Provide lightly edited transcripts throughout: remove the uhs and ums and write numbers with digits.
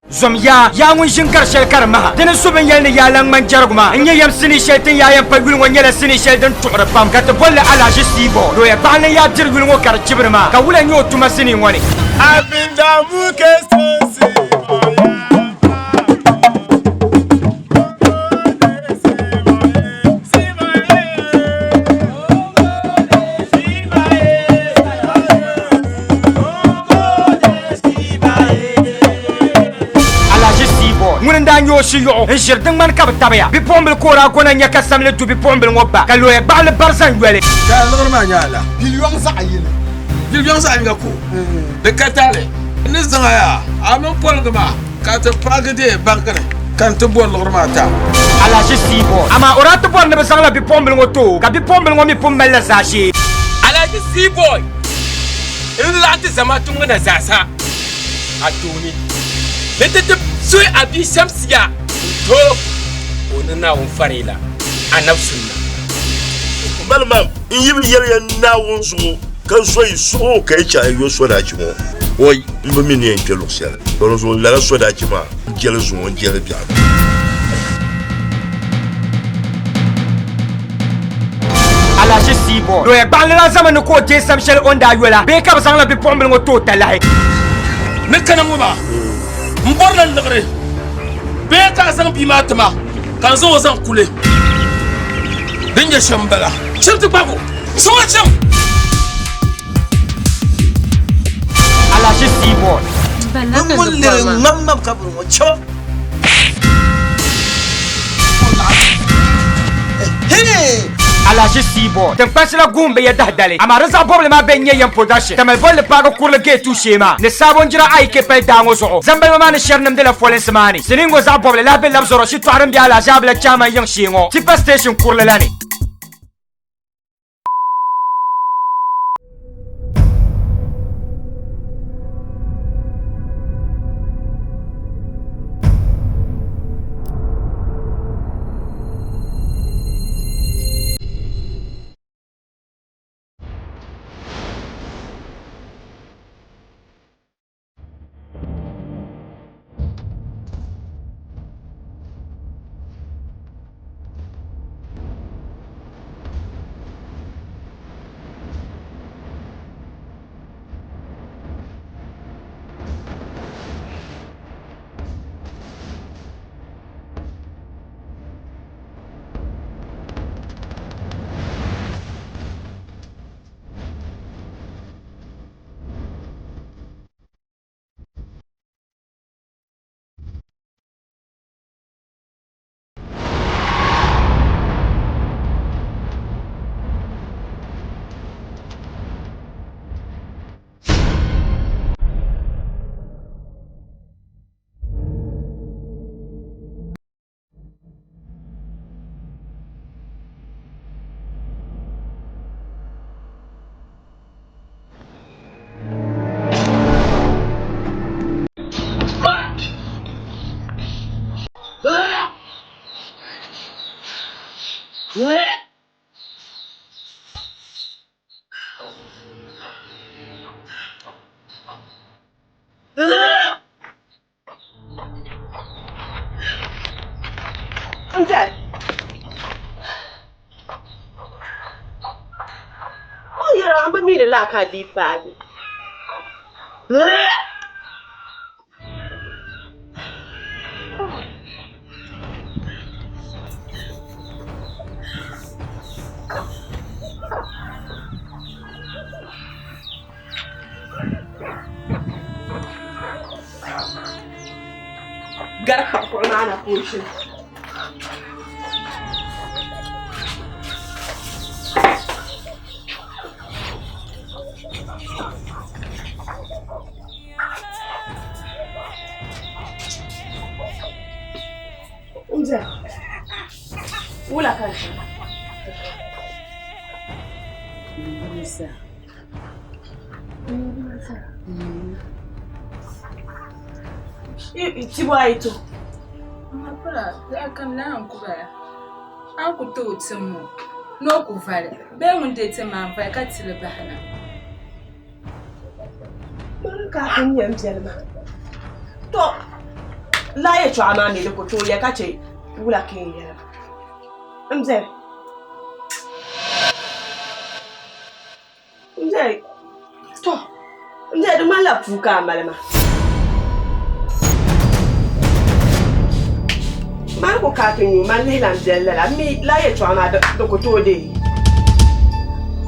Zom yaa, yaa ŋun ʒi n-gari shɛli ka di maha. Di ni su binyɛli ni yaa lan ŋmani jɛrigu maa. N-nyɛ yɛm sinii shɛli tin yaa yɛn pa yuli ŋɔ nyɛla sinii shɛli din tuɣiri pam ka ti boli li Alhaji Seaboard. Looya gbaɣinli n-yaa diri yuli ŋɔ ka di chibiri maa ka wula nyɛ o tuma sinii ŋɔ ni. Alhaji Seaboy ŋuni n-daa nyɛ o shiyuɣu n-ʒiri di ŋmani ka bɛ tabiya. Bipuɣimbila ka o daa gona nya ka samli du bipuɣimbila ŋɔ ba ka looya gbaɣili bari zaŋ yoli. Ka liɣiri maa nyɛ ala? Biliyɔŋ zaɣ yini. Biliyɔŋ zaɣ yinga ko di ka taali. N ni zaŋ a yaa a mini poliŋgi maa ka ti paagi deei banki ni ka n ti bɔri liɣiri maa ti a. Alhaji Seaboy. Amaa o daa ti bɔri ni bɛ zaŋla bipuɣimbila ŋɔ ti o ka bipuɣimbila ŋɔ mi pun malila zaashee. Alhaji Seaboy. N laɣim ti zamaatu ŋɔ na zaasa a tooni ni ti ti suhi a bia Shamsiya n-to o ni Naawuni farila, Anabi Sunna. Malima, n yi bi yɛli ya Naawuni zuɣu ka zo yi suhu ka yi chaŋ yi yo sodaachi ŋɔ, oi, m bi mi ni yɛn kpe luɣ shɛli. Dinzuɣu lala sodaachi maa n jɛli zuŋɔ n-jɛli biɛɣu. Alashi Seaboy looya gbaɣinli la zama ni ka o deei sam shɛli o ni daa yo la bee ka bɛ zaŋla bipuɣimbila ŋɔ ti o talahi. Ni kana ŋɔ maa, m bɔrila liɣiri bee ka a zaŋ bia maa ti ma ka n zaŋ o zaŋ kuli. Din nyɛ shɛm m-bala. Cham ti gbaag o, zaŋ o chaŋ! Alashi Seaboy. N ŋun liri ŋmamŋmam ka biri ŋɔ chɛ Alashi Seaboy tiŋkpansi la guhim bi ya dahidali amaa di zaɣ bɔbili maa bɛn nyɛ yɛm production Tamale bolli paagi kurili gate tu shee maa ni Sabonjira Aike pali daa ŋɔ zuɣu Zambalima maa ni shɛri nimdila folinsi maa ni Sinii ŋɔ zaɣ bɔbili lahi be Labzɔrɔ shitɔɣu din be Alhaji Abila Chairman yiŋ shee ŋɔ Tipa Station kurili la ni. O yɛra n bi mi di laa ka a dii paagi. Gari kpaɣi kuɣu maa na ka o ʒini. Wula ka ʒi. Tibu ayi to. Mapira biɛɣu kam naan ku bala. A ni ku tooi tim o ni o ku vali bee ŋun deei tim maa n-vali ka ti li bahi na. Mani ka a ni nya m biɛli maa. Tɔ! Lala yɛltɔɣa maa mi di ku tooi yɛli ka chɛ wula ka yɛn yɛli ba? M beni. M beni. Tɔ! M beni di ŋmanila puu ka a mali ma. Mani ku ka ti nyu man lihi lan beli lala. M mi lala yɛltɔɣa maa di ku tooi deei.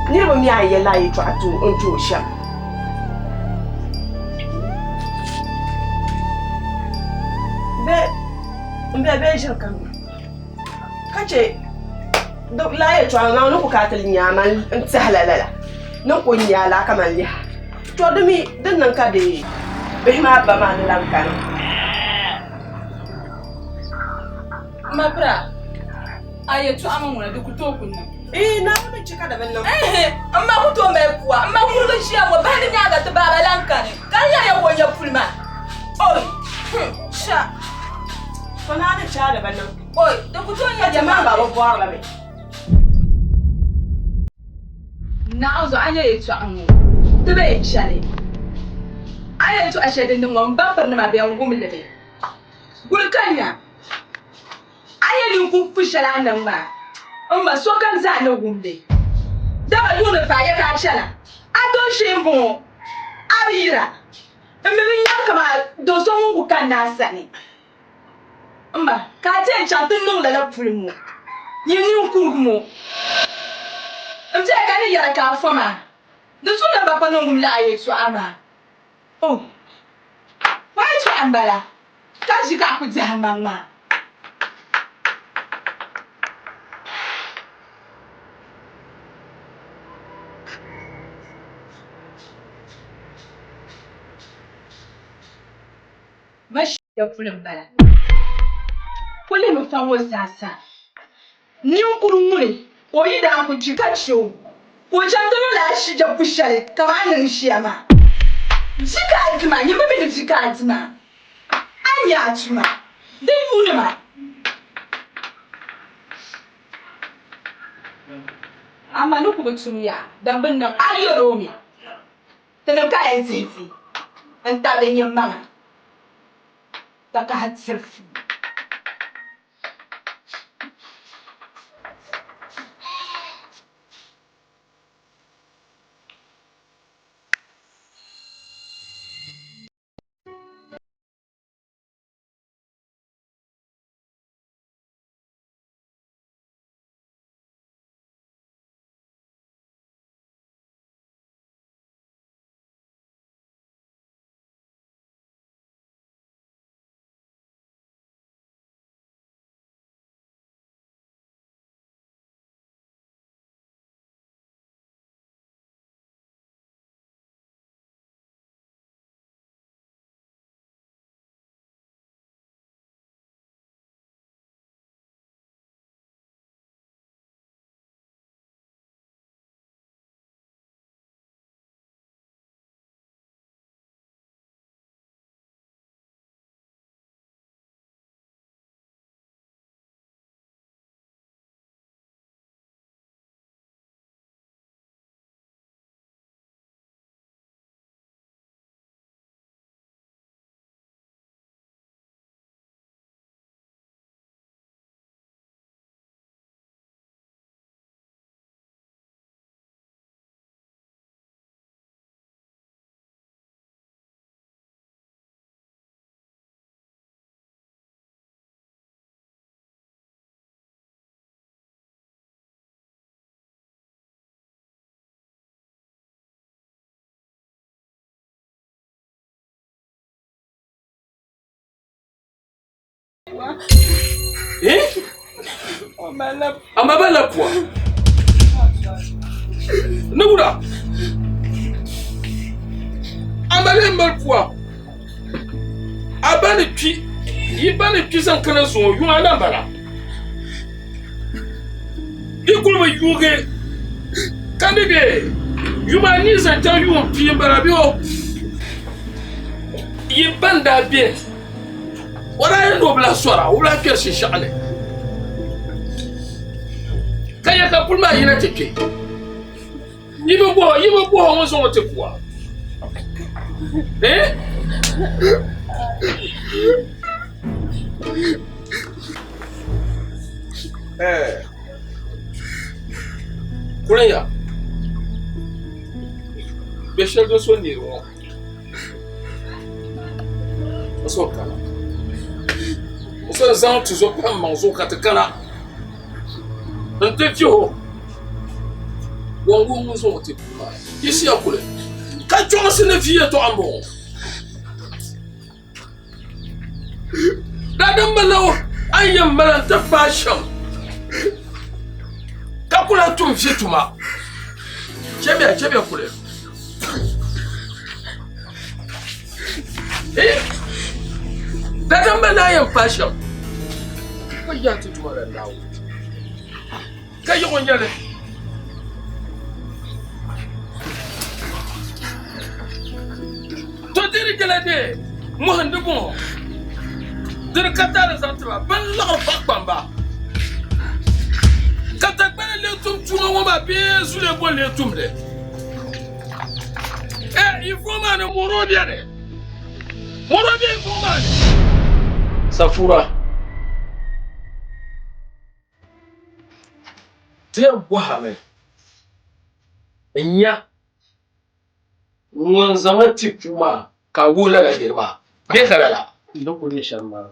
Niriba mi a ni yɛli lala yɛltɔɣa n-ti o shɛm. M bɛ bee ʒiri ka ka chɛ lala yɛltɔɣa maa ni ku ka ti nya ma n tɛhila lala ni ku nya la kaman liha to di mi din niŋ ka di bihi maa ba maa ni lan kani. M ma pira, a yɛltɔɣa ŋɔ ŋuna di ku tooi ku niŋ. Ii, Naawuni ni chɛ ka di bi niŋ. Ɛɛhi, m ma ku tooi mali pua. M ma kurigi ʒiya ŋɔ bahi di nyaaŋa ti baaba lan kani, ka di yɛliya ka o nya puli maa. Oi! Hum! Sha! To Naawuni ni chɛ a di bi niŋ. Oi! Di ku tooi nyɛ Ka timaŋ gba bi bɔri li mi. Naɣ zuɣu a nya yɛltɔɣa ŋɔ ti bi yɛn chani. A yɛltɔɣa shɛli din niŋ ŋɔ m ba pirinima bɛn wum li mi. Guli ka nya. A yɛn niŋ pu shɛli a niŋ maa, m ma, sokam zaa ni wum li. Dama yuuni paai ya ka a chana, a dooshee m-bɔŋɔ, a bi yira. M mi bi nyari kaman do so ŋun ku kanna a sani. M ma, ka a ti yɛn chaŋ ti niŋ lala puli ŋɔ, nyin niŋkurugu ŋɔ. M viɛla ka ni yɛra ka a fo maa, di zuɣu ni m ba pa niŋ wum lala yɛltɔɣa maa. O pɔi tɔɣa m-bala, ka ʒi ka a ku dihi a maŋ maa. Mashia puli m-bala. Kuli mi fa ŋɔ zaasa. Ninkuri ŋuni ka o yi daa ku kpi ka chɛ o ka o chaŋ ti niŋ lala shija pu shɛli kaman a ni niŋ shia maa. Di ka a di maa, nyini mi ni di ka a di maa, a ni nya a tuma di yuuni maa. Amaa ni ku bi tum ya din bi niŋ a yɛl o mi, tinim ka yɛn dihi vi n-tabili nyin maŋa takahi tiri. Eh? Amma ba la pua. Ni wura. Amma le mali pua. A ba ni kpi, yi ba ni kpi zaŋ kana zuŋɔ yuŋa na m-bala. Yi kuli bi yuugi ka ni be yuma anii zaŋ chaŋ yuun pia m-bala bɛ o. Yi ba n-daa beni, o daa yɛli ni o bi lahi sɔra, o bi lahi kpɛri shinshɛɣu ni. Ka ya ka puli maa yina ti kpe. Yi bi bɔh o, yi bi bɔh o ŋun zaŋ o ti pua. Eh? Eh. Kulinya. Bɛ shɛli do so niri ŋɔ. N so kana. N so zaŋ tuzo pam maŋ zuɣu ka ti kana. N ti vihi o. Wɔŋgu ŋun zaŋ o ti puu maa. Yiɣisiya kuli. Ka chɔŋsi ni vi yɛtɔɣa m-bɔŋɔ. Daadam ba la a ni yɛn mali n-ti paai shɛm ka ku lahi tum vi tuma. Chɛmiya, chɛmiya kuli. Daadam ba la a yɛn paai shɛm ka yaa ti tuma la Naawuni ka yiɣi o nyɛli. To diri jɛla de mɔhindi bɔŋɔ diri ka taali zaŋ tiba ban laɣiri paɣa kpamba ka tagbana lee tum tuma ŋɔ maa bee zuliya bɔ lee tumdi e info maa ni mɔro bɛni mɔro bɛ info maa ni safura Ti yɛn bɔhimi n-nya ŋun zaŋ a ti puu maa ka a wuhi lala niri maa bee ka lala. Di kuli nyɛ shɛm m-bala.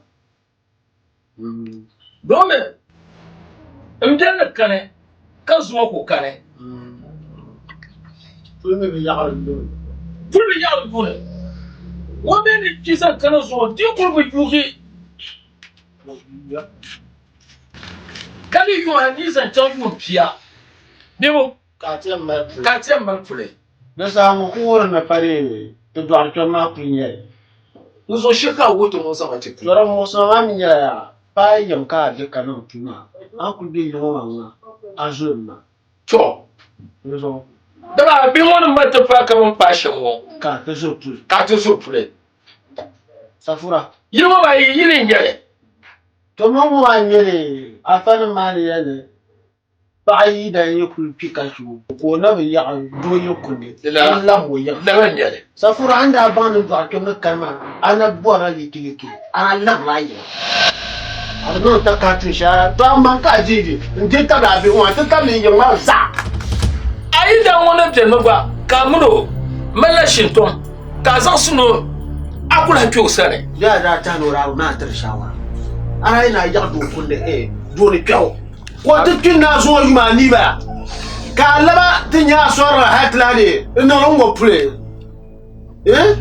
Domi m biɛli ni kani ka zuŋɔ ku kani. Puli mi bi yaɣiri yuuni. Puli bi yaɣiri yuuni. O mi ni kpi zaŋ kana zuŋɔ di kuli bi yuugi. Ka di yuun a ni zaŋ chaŋ yuun pia bebo Ka a ti yɛn mali puli. Ka a ti yɛn mali puli. Di saha ŋɔ ku wuhiri ni pa di ti dɔɣiri kpɛm maa kuli nyɛ li. N zuɣu shiri ka a wuhi ti ŋun zaŋ a ti puli. Tɔra muɣisima maa mi nyɛla yaa, paai yiŋ ka a je ka niŋ puu maa, a ni kuli be yiŋ ŋɔ maa ŋuna, a zomi maa. Tɔ! Di zuɣu. Dama a bihi ŋɔ ni mali ti paai ka bɛ ni paai shɛm ŋɔ. Ka a ti zuri puli. Ka a ti zuri puli. Safura. Yili ŋɔ maa yi yili n-nyɛ li. To ma ŋɔ maa n-nyɛ li, afanim maa ni yɛli ni paɣa yi daa yi kuli kpi ka chɛ o ka o na bi yaɣi doo yi kundi n-lab o yiŋa. Lala n-nyɛ li. Safura, a ni daa baŋ ni dɔɣi kpɛm ni kani maa, a na bɔrila yikiyiki, a na labila a yiŋa. A bi niŋ takahi tuun shɛli, to amaŋ ka a deei li n-deei tabili a bihi ŋɔ, a ti tabili n yiŋ maa zaa. A yi daa ŋɔ ni beni gba ka a min o malila shintom. Ka a zaɣisi ni a ku lahi kpe o sani. Bɛ a daa tahi ni o daa bi maai tiri shaawara. A daa yi na yaɣi doo kundi eh, doo ni kpɛbu. Ka o ti kpi naa zuŋɔ yuma anii bala. Ka a laba ti nya a sɔrila hali ti lahi di n niŋli ŋ-ŋɔ puli eh,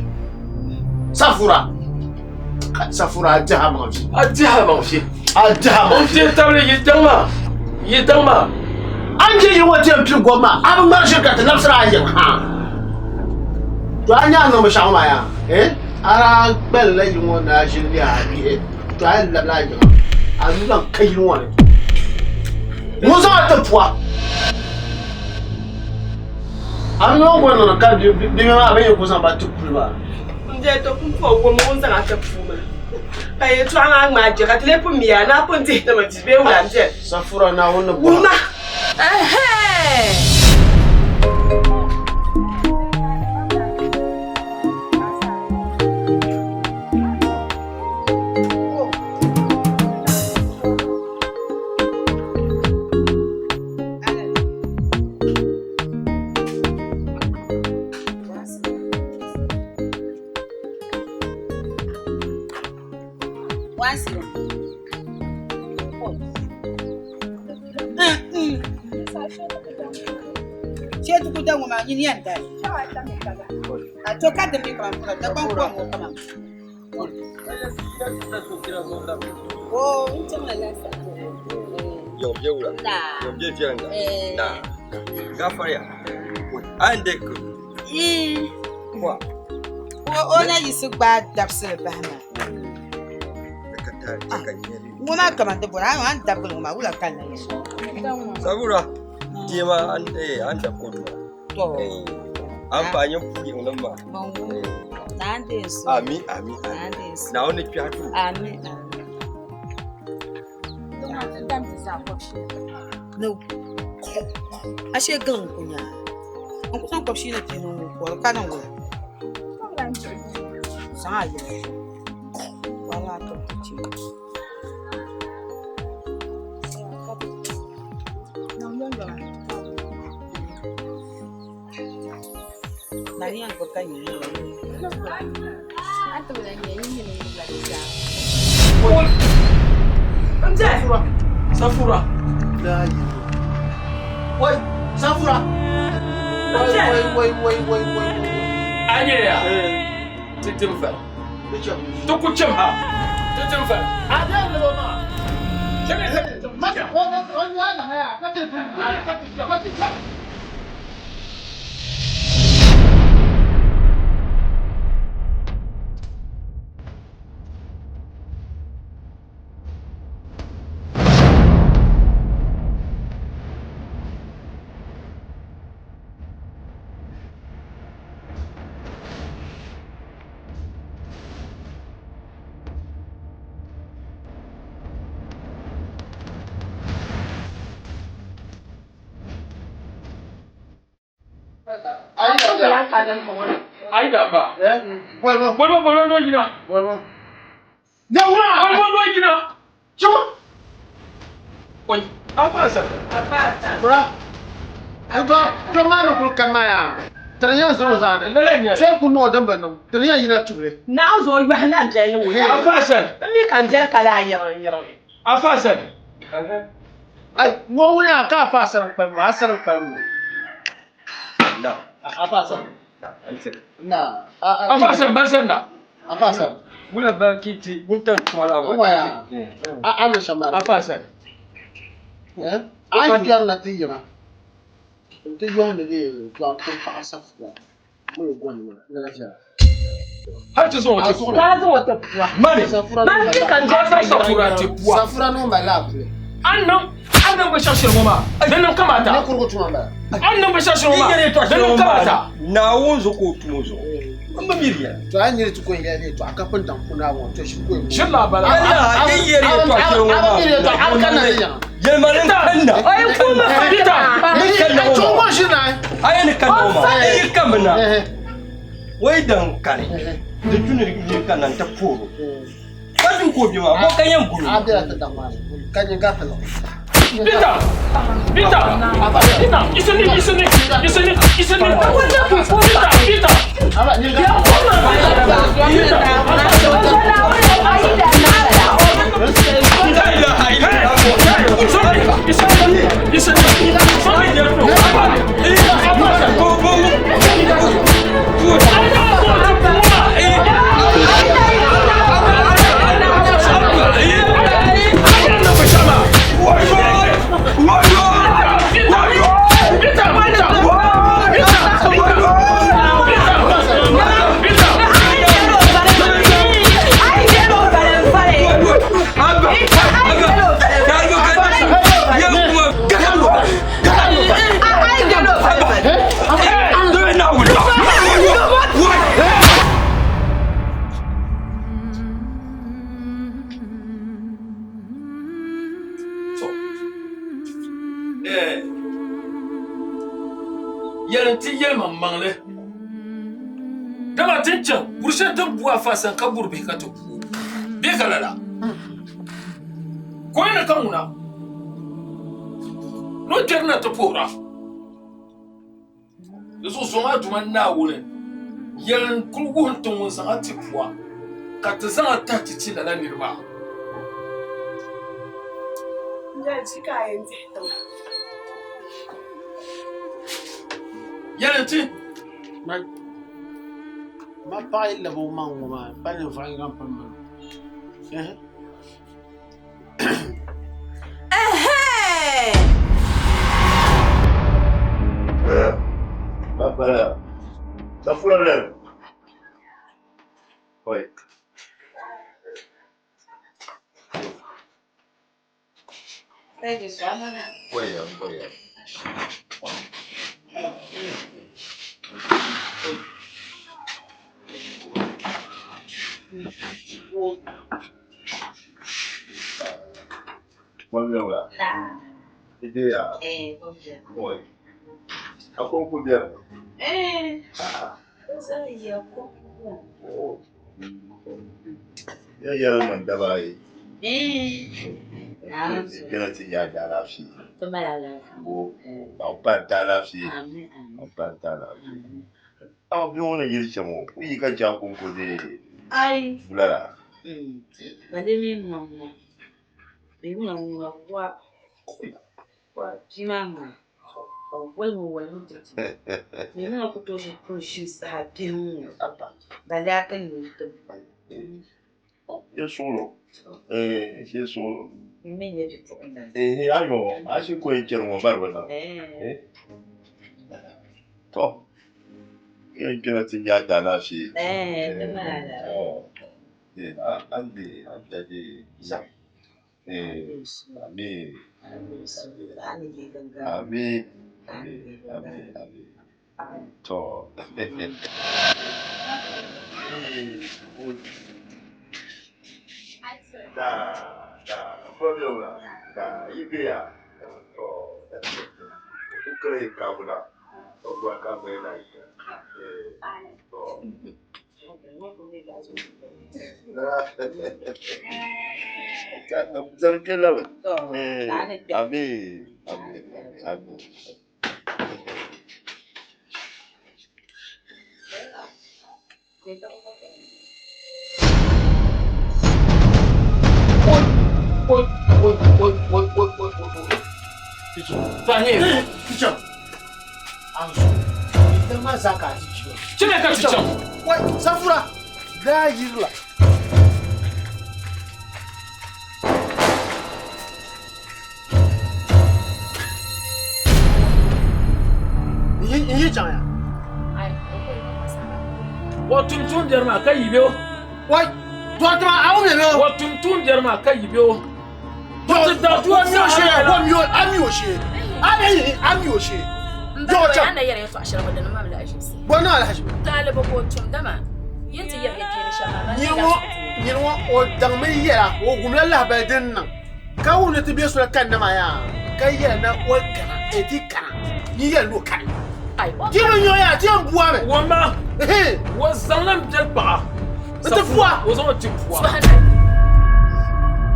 Safura. Safura a dihi a maŋ vi. A dihi a maŋ vi. A dihi a maŋ vi. N ti tabili yi daŋ maa, yi daŋ maa. A ni je yi ŋɔ ti yɛn pili gom maa, a bi ŋmari ʒiri ka ti labisiri a yiŋ ha. To a nya a niŋ binshɛɣu maa yaa, eh? A daa gbalila yi ŋɔ ni a ʒini lihi a bihi, to a yɛn labila a yiŋa, a nuu zaŋ ka yili ŋɔ ni. Ŋun zaŋ a ti pua. A ni niŋ bɔ niŋ ka bihi maa bɛ yɛn ku zaŋ ba ti puli maa. N je to pun po wum ŋun zaŋ a ti puu maa. Ka yɛltɔɣa maa ŋmaai je ka ti lee pun mi a ni a pun dihi ti mi di bee wula m-beni. Safura Naawuni ni bɔra. Wumma! Ɛhɛɛ! O na yiɣisi gbaai dabisili bahi maa. Ŋɔ maa kaman ti bɔri a ni dabigili ŋɔ maa wula ka n na yɛn. Sabura tema an an da kodu. To. An pa yin puri ŋun ma. Ami ami. Na wani kpiɛhi tu. Ami. No. Ashe giliŋ ku nya. N ku zaŋ kɔbishii na ti niŋ kɔri ka niŋ wula. Zaŋ a yɛli. Wala ka ti chɛ. Mani yɛn gbubi ka nyɛ A ti bi lahi nya yi nyini n-gbubila di zaa. Safura. Safura. Wai, Safura. Wai, wai, wai, wai, wai, wai. A nyɛ ya. Ti tim fali. Ti ku chim ha. Ti tim fali. A bɛ lebo maa. Ma o o nya na ya ka ti ka ti ka ti. Ai da ba. Bolbo. Bolbo bolbo do gina. Bolbo. Ne wura. Bolbo do gina. Chuma. Oi. Afasa. Afasa. Bra. Ba, to ma ro kul kama ya. Tanya zo za. Sai ku no dan ban. Tanya yina tubure. Naɣ zuɣu yɔhi na n-deli ŋɔ. Afasa. N mi ka n deli ka lahi yɛrim yɛrim. Afasa. Ai, ŋɔ wuni a ka fa saran kpam, a saran kpam. Na. A fa saran. Na. Afasa ban san da. A fa saran. Muna ba kiti guntan tumala ba. Waya. A a no shamara. Afasa. Eh? Ai fiyar na ti yima. Ti yɔhi ni di tɔɣa ti paɣa safura. Mo gɔni ma na lafiya. Har ti zuŋɔ ti puwa. Ka zuŋɔ ti puwa. Mani. Safura Man mi ka n deli ka Safura ti puwa. Safura no ba la pule. An nan an nan ba shashir mu ma. Dan nan kamata. Ne kurgu tuma ba. An nan ba shashir mu ma. Dan nan kamata. Naawuni zuɣu ka o tumo zuɣu. N bi miri ya. To an yiri ti ko yɛlɛ ne to a ka pun dan kuna ŋɔ to shi ko. Shin la bala. Allah yin yɛrɛ to a kiri ŋɔ ma. A bi yɛrɛ to a kan na ne yan. Yɛlɛma ni kan na. O ye kuma Peter. Ni kan na To o ma. ŋɔ shi na. A ye ni kan na o ma. I yi kan mi na. O ye dan kari. Di tu ni ni kan na n tɛ pooro. Ka dun k'o bi ma bɔ ka ɲɛ n bolo. A bɛ ta dan maa ka ɲɛ ka fɛlɛ. Peter. Peter. Peter. Isini isini isini isini. Peter Peter. Ya kuma. Peter. Yɛlin ti yɛlima maŋli dama ti chaŋ buri shɛli din bu afa sani ka buri bihi ka ti bu bee ka lala ko ni ka ŋuna ni o kpɛri na ti puhira di zuɣu zo maa duma Naawuni yɛlin kuli wuhi n ti ŋun zaŋ a ti pua ka ti zaŋ a tahi ti ti lala niriba. Yɛlin ti. Ma paɣa yi labi o maŋ ŋɔ maa pa ninvuɣu yinga m-pun mali o. Safura. Safura lɛ. Oi. Oya, oya. Wambiya. Ideya. Eh, wambiya. Oi. Akwai ku biyar. Eh. Za iya ko. Ya yɛrɛ man daba ye. Eh. Yana ti ya da lafiya. To mala lafiya. Ko ba ba da lafiya. Amin amin. Ba da lafiya. Amaa bia ŋɔ ni yili shɛm ŋɔ, o yi ka chɛ a kɔŋko dee Ai. lala. Ba di mi ŋɔ ŋɔ. Bɛ ŋɔ ŋɔ wa. Wa bia maa ŋɔ. Ka o wolimi wolimi ti. Bɛ ŋɔ ku tooi ʒi pun ʒi saha bihi ŋɔ. Ba daa ti nyu ti. Ye suɣulo. Eh, ye suɣulo. M mi nyɛ bipuɣinga. Eh, ayo, a shi ko yi chɛri ŋɔ bari bi na. Eh. To. Yɛn kpɛna ti nya a daalaafee. Eh, ti maa la. Eh, a di, a di, a di zam. Eh, amin. Amin. Amin. Amin. Amin. To. Da, da, fɔbila, da, yi be ya. To. Ukere kabula. Ogwa kabula ika. Eh, to. Eh, amin. Amin. Amin. Oi, oi, oi, oi, oi, oi, oi. Kicham. An so. Idan ma za ka ci ciwo. Cire ka ci can. Wai, safura. Da yirla. In yi can ya. Wa tum tum biɛri maa ka yi be o. Wai, to ta awu ne no. Wa tum tum biɛri maa ka yi be o. To da tuwa mi o she, wa mi o, a mi o she. A mi a mi o she. Do cha. Ana yɛrɛ yɛtɔɣa shɛli ŋɔ dini maa mi lahaʒibisi. Bɔ na alhaji. Taalibi ka o tum dama yin ti yɛri yɛtɔɣa shɛli maa Nyini ŋɔ nyini ŋɔ o daŋmi yɛla o wumla lahabali din niŋ ka wum ni ti be soli kanna maa yaa ka yɛla na o kana e ti kana ni yɛli ni o kani. Ti bi nyɔ yaa ti yɛn bua mi. Wa ma wa zaŋla n biɛri paɣa. N ti pua. O zaŋ o ti pua.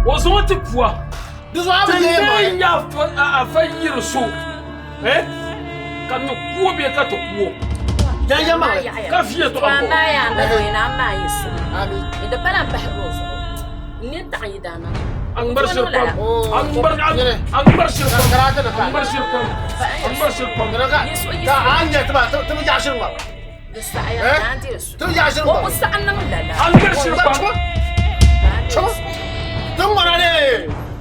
O zaŋ o ti pua. Di zuɣu a bi Ti yɛn maa. lee nya afa yiri so. Eh? Ka ti kuo bee ka ti kuo. Yan maa. Ka fiye To tɔɣa a bɔ. maa yaa n bɛ na maa yi su. Di pala n pahiri o zuɣu. N ni taɣi yi daana. An ŋmari shiri pam. An ŋmari an ŋmari shiri pam. An ŋmari shiri pam. An ŋmari shiri pam. Ka a nyɛ ti ma ti bi yaɣa shiri ŋɔ. Di saɣaya Eh? na n diri su. Ti bi yaɣa shiri O ŋɔ. ku saɣi niŋ lala. An ŋmari shiri pam. Chama. Ti ŋmara de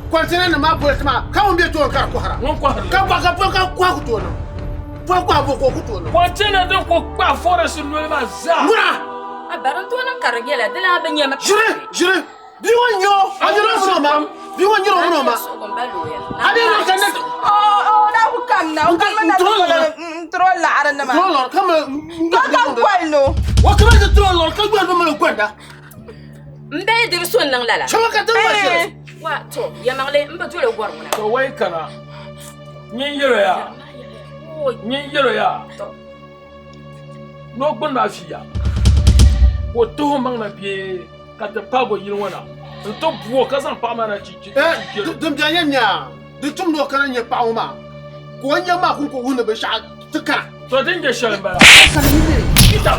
kɔntinɛ nim maa polo ti ma ka ŋun bɛ tooni ka di kɔhira. Ŋun kɔhiri. Ka bɔ ka bɔ ka kɔhi ku tooni. Bɔ kɔhi bɔ ka o ku tooni. Kɔntɛna din ko kpa forest noli maa zaa. Ŋuna. A bari n tooni ka di nyɛla di laa bi nyɛmi. Jiri jiri bi ŋɔ nyɛ o a nyɛla o mini o ma bi ŋɔ nyɛla o mini o ma. A bɛ na ka ne. O daa ku kam na o kam na n tiro laɣari nima. Tiro lɔri ka mi. To ka goli no. O kama ti tiro lɔri ka goli mi gonda. N bɛ diri so n niŋ lala. Chama ka ti ma shiri. Wa to yɛmaŋli n bi doli gɔri ŋuna. To wai kana. Nyin yɛlɔ ya. Nyin yɛlɔ ya. N'o gbuni maa fiya. Ka o tuhi maŋ na bee ka ti paagi o yili ŋɔ na. N ti buo ka zaŋ paɣa maa na chi chi. Din bɛ nyɛ nya di tum ni o kana nyɛ paɣa ŋɔ maa ka o nyɛ maa kun ka o wuhi ni binshaɣu ti kana. To din nyɛ shɛli n bala. Kita.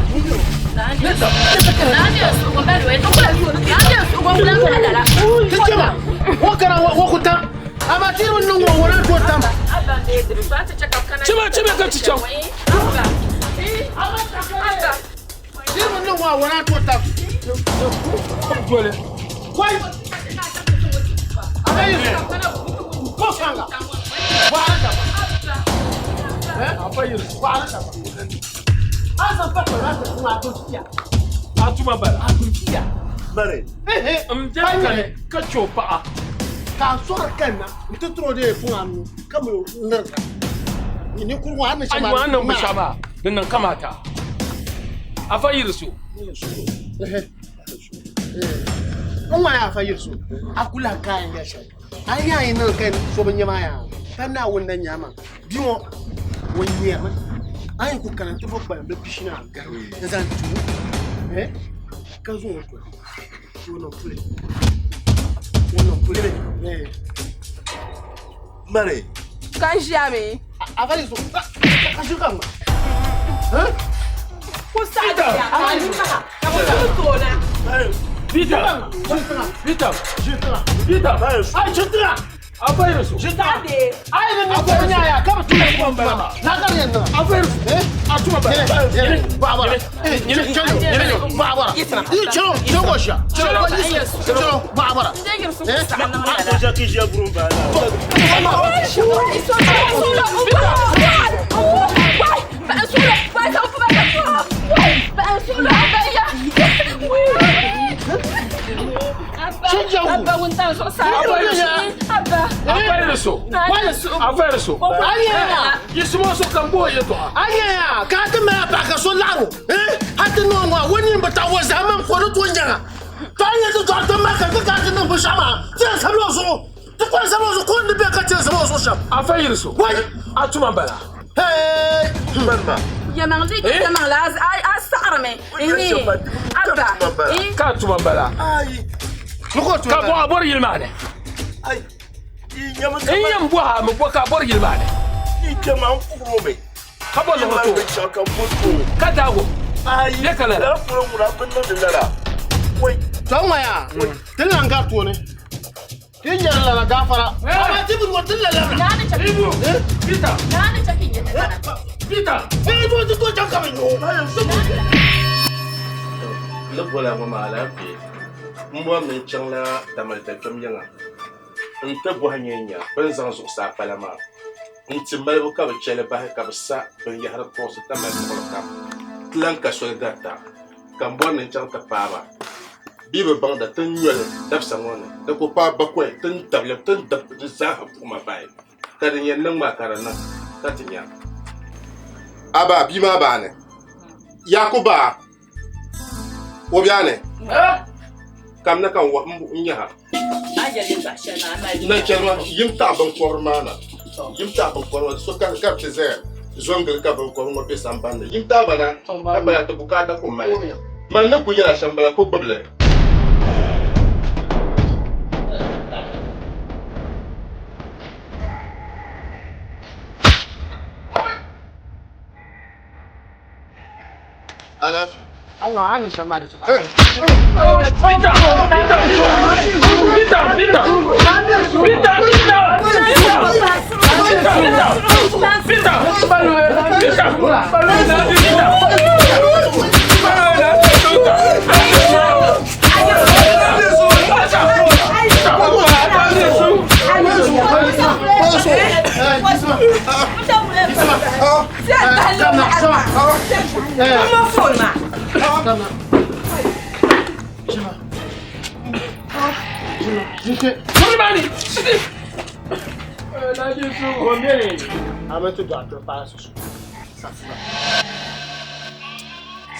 Ti chɛma o kana o ku tam amaa ti bi niŋ o o na tooi tam. Chima chima ka chi chaŋ. Ti bi niŋ o o na tooi tam. Doli. Wai. A yi ko sanga. Wahala ta ba. Eh? Afa yiri. Wahala ta ba. An san fa ko na ta kuma a to tiya. A tuma bala. A to tiya. Mare. N je kani ka chɛ o paɣa. Ka sɔrɔ kan na n ti tiro de fún a nu ka mo nir ka. Ni kurugu an ni Ayi wa niŋ binshɛɣu maa di niŋ kamata. Afa yiri so. N ŋma yaa fa yiri so. A kula kayan ya shɛli. An yaa yi niŋ ka so bi nyɛma yaa. Ka Naawuni na nyama. Bia ŋɔ o nyɛrimi. An yi ku kana n ti fo kpalim bi pishi ni a gari n zaŋ ti o. Eh? Ka zaŋ o toli. O niŋ puli. O niŋ puli. Eh. Mare. Ka n ʒiya mi. A fa yiri so. Ka shiri ka ŋma. Eh? Ku saɣi di ya, ka ni maha, ka bi kuli toona. Peter! Peter! Peter! Ai chitra. A fayiri so. Saɣi de. Ai ni ni ko nya ya ka bi tuma ko bala ma. Na ka yen na. A fayiri so. A tuma bala. Ba ba. Eh, chelo, ba ba. Ni chelo, chelo ko sha. Chelo ko yi. Chelo, ba ba. Eh? Ko jaki je burun ba A fayiri so. A fayiri so. Anya. Yisimo so kan bo yɛltɔɣa. Anya, ka ti ma pa ka so laru. Eh, hati no ngwa woni ba ta wo zaman ko to nya. Ta ye to to ma ka ka ti no bu shama. Ti sablo so. Ti ko sablo so ko ni be ka ti sablo so sham. A fayiri so. Wai. A tuma bala. Hey. Malima. Yɛmaŋli yɛmaŋli a saɣarimi. Abba. Ka tuma bala. Ayi. Ka bɔ a bɔri yili maa ni. Ayi. N yɛn bɔ a mi bɔ ka a bɔri yili maa ni. I kɛ ma n furu mi. Ka bɔ lɔgɔ to. Ka bɔ to. Ka daago. Ayi. Ne ka lala. Lala furu ŋuna bin niŋdi lala. Wai. To ngwa ya. Ti lan ka to ne. Ti yɛrɛ la gafara. Ama ti bu ti la la. Naani chakin. Ibu. Peter. Naani chakin yɛ tana. Peter. Eh, to ti to jam ka mi yo. Ni bɔla ŋɔ maa alaafee n bɔri ni n chaŋla Tamale kpɛm yiŋa n ti bɔhi nyɛ nya bɛ ni zaŋ zuɣusaa pala maa n ti malibu ka bɛ chɛli bahi ka bɛ sa binyahari kuɣusi Tamale luɣili kam ti lan ka soli garita ka n bɔri ni n chaŋ ti paai ba bɛ bi baŋda ti ni nyoli dabisa ŋɔ ni di ku paai bakɔi ti ni dabili ti ni dabi di zaaha buɣima bahi ka din yɛn niŋ maa ka di niŋ ka ti nya. Aba bia maa baani Yakuba o biɛni kamina ka n nyaha na chɛli ma yim taɣa binkɔbiri maa na yim taɣa binkɔbiri maa so ka ka ti zaya zongili ka binkɔbiri ŋɔ bɛ sambanni yim taɣa ba na ka bala ti bukaata ku mali mali ni ku nyɛla shɛm bala ku gbubili. Alaf. Allah an shama da. Peter. Peter. Peter. Peter. Peter. Peter. Peter.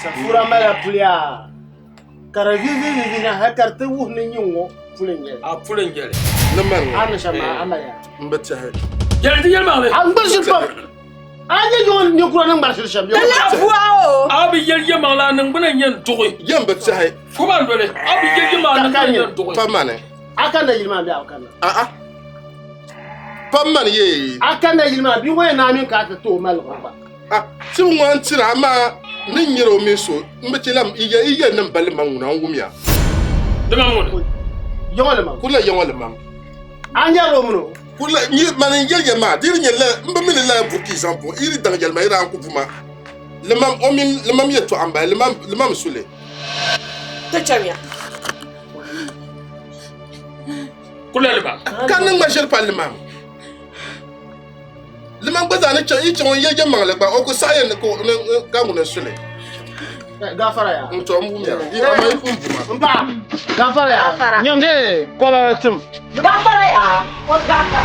Safura mala pulia. Kara vivi vivi na hakar te wuh ni nyingo pulin A pulin gɛli. Ni mali ŋɔ. An shama amaya. N bi tɛhi. Yɛli ti yɛlimaŋli. An gba shiri pam. An ye ɲɔgɔn ni kura ni ŋmari shiri shɛm. A bi yɛli yɛlimaŋli a niŋgbuna n yɛn duɣi. Yɛn bi tɛhi. Fo ban doli. A bi yɛli yɛlimaŋli a niŋgbuna n yɛn duɣi. Pa mani. A ka na yili maa bɛ a ka na. A'a. Pa mani yee. A ka na yili maa bi ŋɔ yɛ naami ka ti to o mali gba. Ah, ti ŋɔ n tira amaa ni nyɛra o mini so n bi chɛ la i yɛ ni n bali ma ŋuna n wumya. Limam ŋuni. Yɔŋɔ limam. Kurila yɔŋɔ limam. An yɛrɛ o mun o. Kurila ni mani n yɛli yɛ maa di nyɛ la n bi mi ni la burki zaŋ pu i di daŋ yɛli ma i daa ku bu ma limam o mini limam yɛltɔɣa n bala limam limam suli. Ti chɛmiya. Kurila limam. Ka niŋ ma ʒiri pa limam. Limam gba zaa ni chaŋ yi chaŋ o yɛ yɛlimaŋli gba o ku saɣi yɛn ni ka ŋuni n suli. Gafara ya. N tɔ n wumya i ama i kun bu ma. N pa. Gafara ya. Gafara. Nyamde kɔba tim. Gafara ya. O gafara.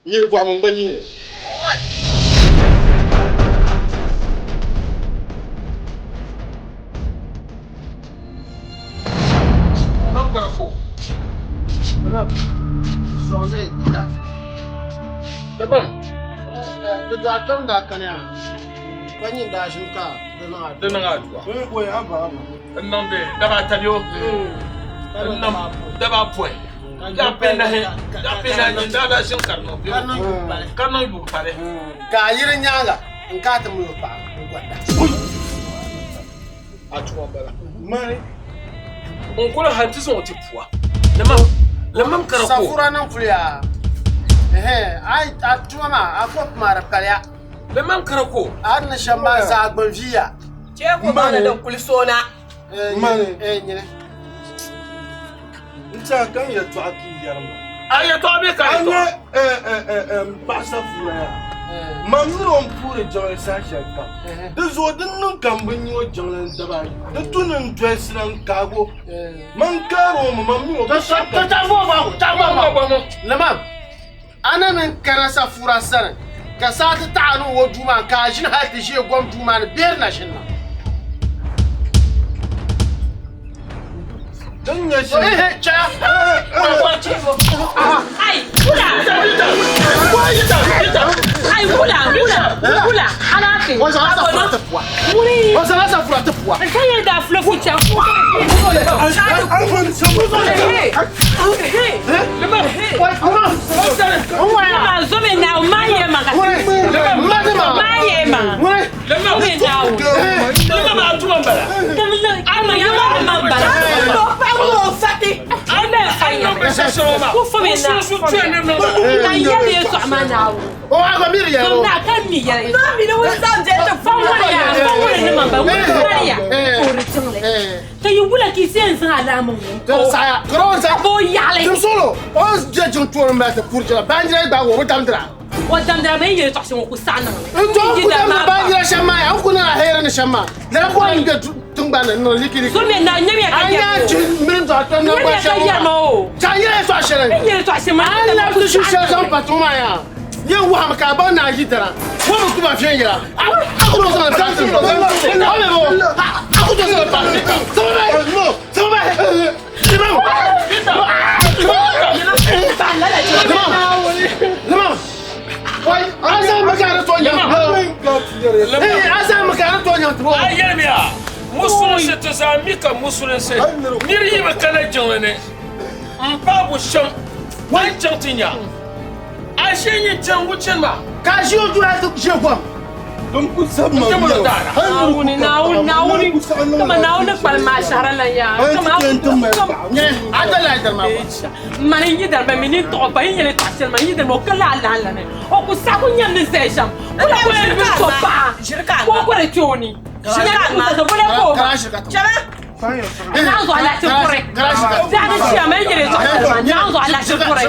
Nyɛ bɔhim n gba nyɛ. Di dɔɣi tom daa kani ya. Ka nyini daa ʒini ka di niŋ Di niŋ adua. Wai abba abba. N niŋdi daba ata bɛ o. N niŋ daba apɔin. Daɣu pinahi daɣu pinahi nyini daa daa ʒini ka di niŋ bɛ o. Ka niŋ yuŋ pali. Ka a yi di nyaaŋa n ka a ti mali o paɣa n gɔta. A tuma m-bala. Mani. N kuli hali ti zaŋ o ti pua. Limam limam ka di ko. Safura niŋ puli yaa. Ɛhɛn a tuma maa a kɔpu maa di paliya. Limam ka di ko. A ni shɛm maa zaa gbini viiya. Chɛ ka o baŋ ni din kuli soona. Mani. Nyini. N tɛha ka n yɛltɔɣa ka yi yɛri ma. A yɛltɔɣa bee ka a yɛltɔɣa? A nyɛ m paɣa Safura yaa. Mam mini o m-puhiri jiŋli saha shɛlikam. Di zuɣu di niŋ ka m bi nya o jiŋli n daba ayi. Di tu ni n dolisira n-kaag o. Man kaari o mi, mam mi o binshɛɣu kam. To chaŋ Limam, a ni mini kana Safura sani ka saa ti taɣi a ni o duu maa ka a ʒini hal ti ʒe gom duu maa ni bee di na ʒini na. Din nyɛ shɛm. Ai, wula. Ai, wula, wula, wula. Alaafee. O zaŋla safura ti pua. O zaŋla safura ti pua. N ta yɛli daa fulo fu chaŋ. Zomi na ma ye ma ka. Ma ye ma. Zomi na o. Lima maa tuma m-bala. Ama yɛma ma bala. Na yɛli yɛltɔɣa maa Naawuni. O a gba miri yɛli o. Na ka mi yɛli. No mi ni ŋun zaŋ jɛli ti Fa ŋɔri ya, fa ŋɔri ni man ba, ŋɔri ŋɔri ya. Ka o di tiŋli. Ka yi wula ka yi se n zaŋ alaama ŋɔ. Ka saɣaya ka o zaŋ. Ka o yaɣili. Timsolo o je jiŋ tooni m-bala ti puri jɛla baanjira yi gbaagi o bi damdira. O damdira ma yi yɛli tɔɣisi ŋɔ ku saɣi niŋ li. N tom ku damdira baanjira shɛm maa ya n ku niŋ a heeri ni shɛm maa. Lala ku n be tiŋgbani ni niŋ liki liki. Zomi na nyamiya ka A yɛri nya o. chi mini dɔɣitɛ ni Nyamiya gba ka shɛm yɛri ma o. Ka yɛli yɛltɔɣa shɛli. N yɛli tɔɣisi maa. A ni labi ti ʒi shɛli zaŋ pa tiŋ maa yaa. Yɛn wahimi ka a baŋ ni a yi dara. Ŋɔ bi ku ba viɛnyɛla. A ku tooi zaŋ li pa tiŋ. O mi bo. A ku tooi zaŋ li pa tiŋ. Sama bahi. Sama bahi. Limam. Limam. Wai, a zaŋ mi ka di tooi nyaŋ. A zaŋ mi ka di tooi nyaŋ ti bo. A yɛlimiya musulinsi ti zaa mi ka musulinsi niri yi bi kana jiŋli ni m paai bu shɛm a ni chaŋ ti nya a ʒe nyin chaŋ ŋun chani maa. Ka a ʒi o duri hali ti ʒe gom. Din ku sabi ma N ti yɛli bolo daara. Naawuni, Naawuni, Naawuni, kama Naawuni kpalim maa shɛhira lan yaa. Kama Nyini, a dali a dari maa gba. Mani n yi dari ba mi ni tɔɣi ba yi yɛli tɔɣi shɛli maa n yi dari ma o ka laa lahi lani. O ku saɣi ku nyam ni zaya shɛm. Kula ku yɛli bi so paɣa ka o kɔri kpe o ni. Nyam ni ku zaya bole ka o ma. Naan zuɣu alahichi kuri. Biɛɣu ni ʒiya ma yi yɛli tɔɣi shɛli maa naan zuɣu alahichi kuri.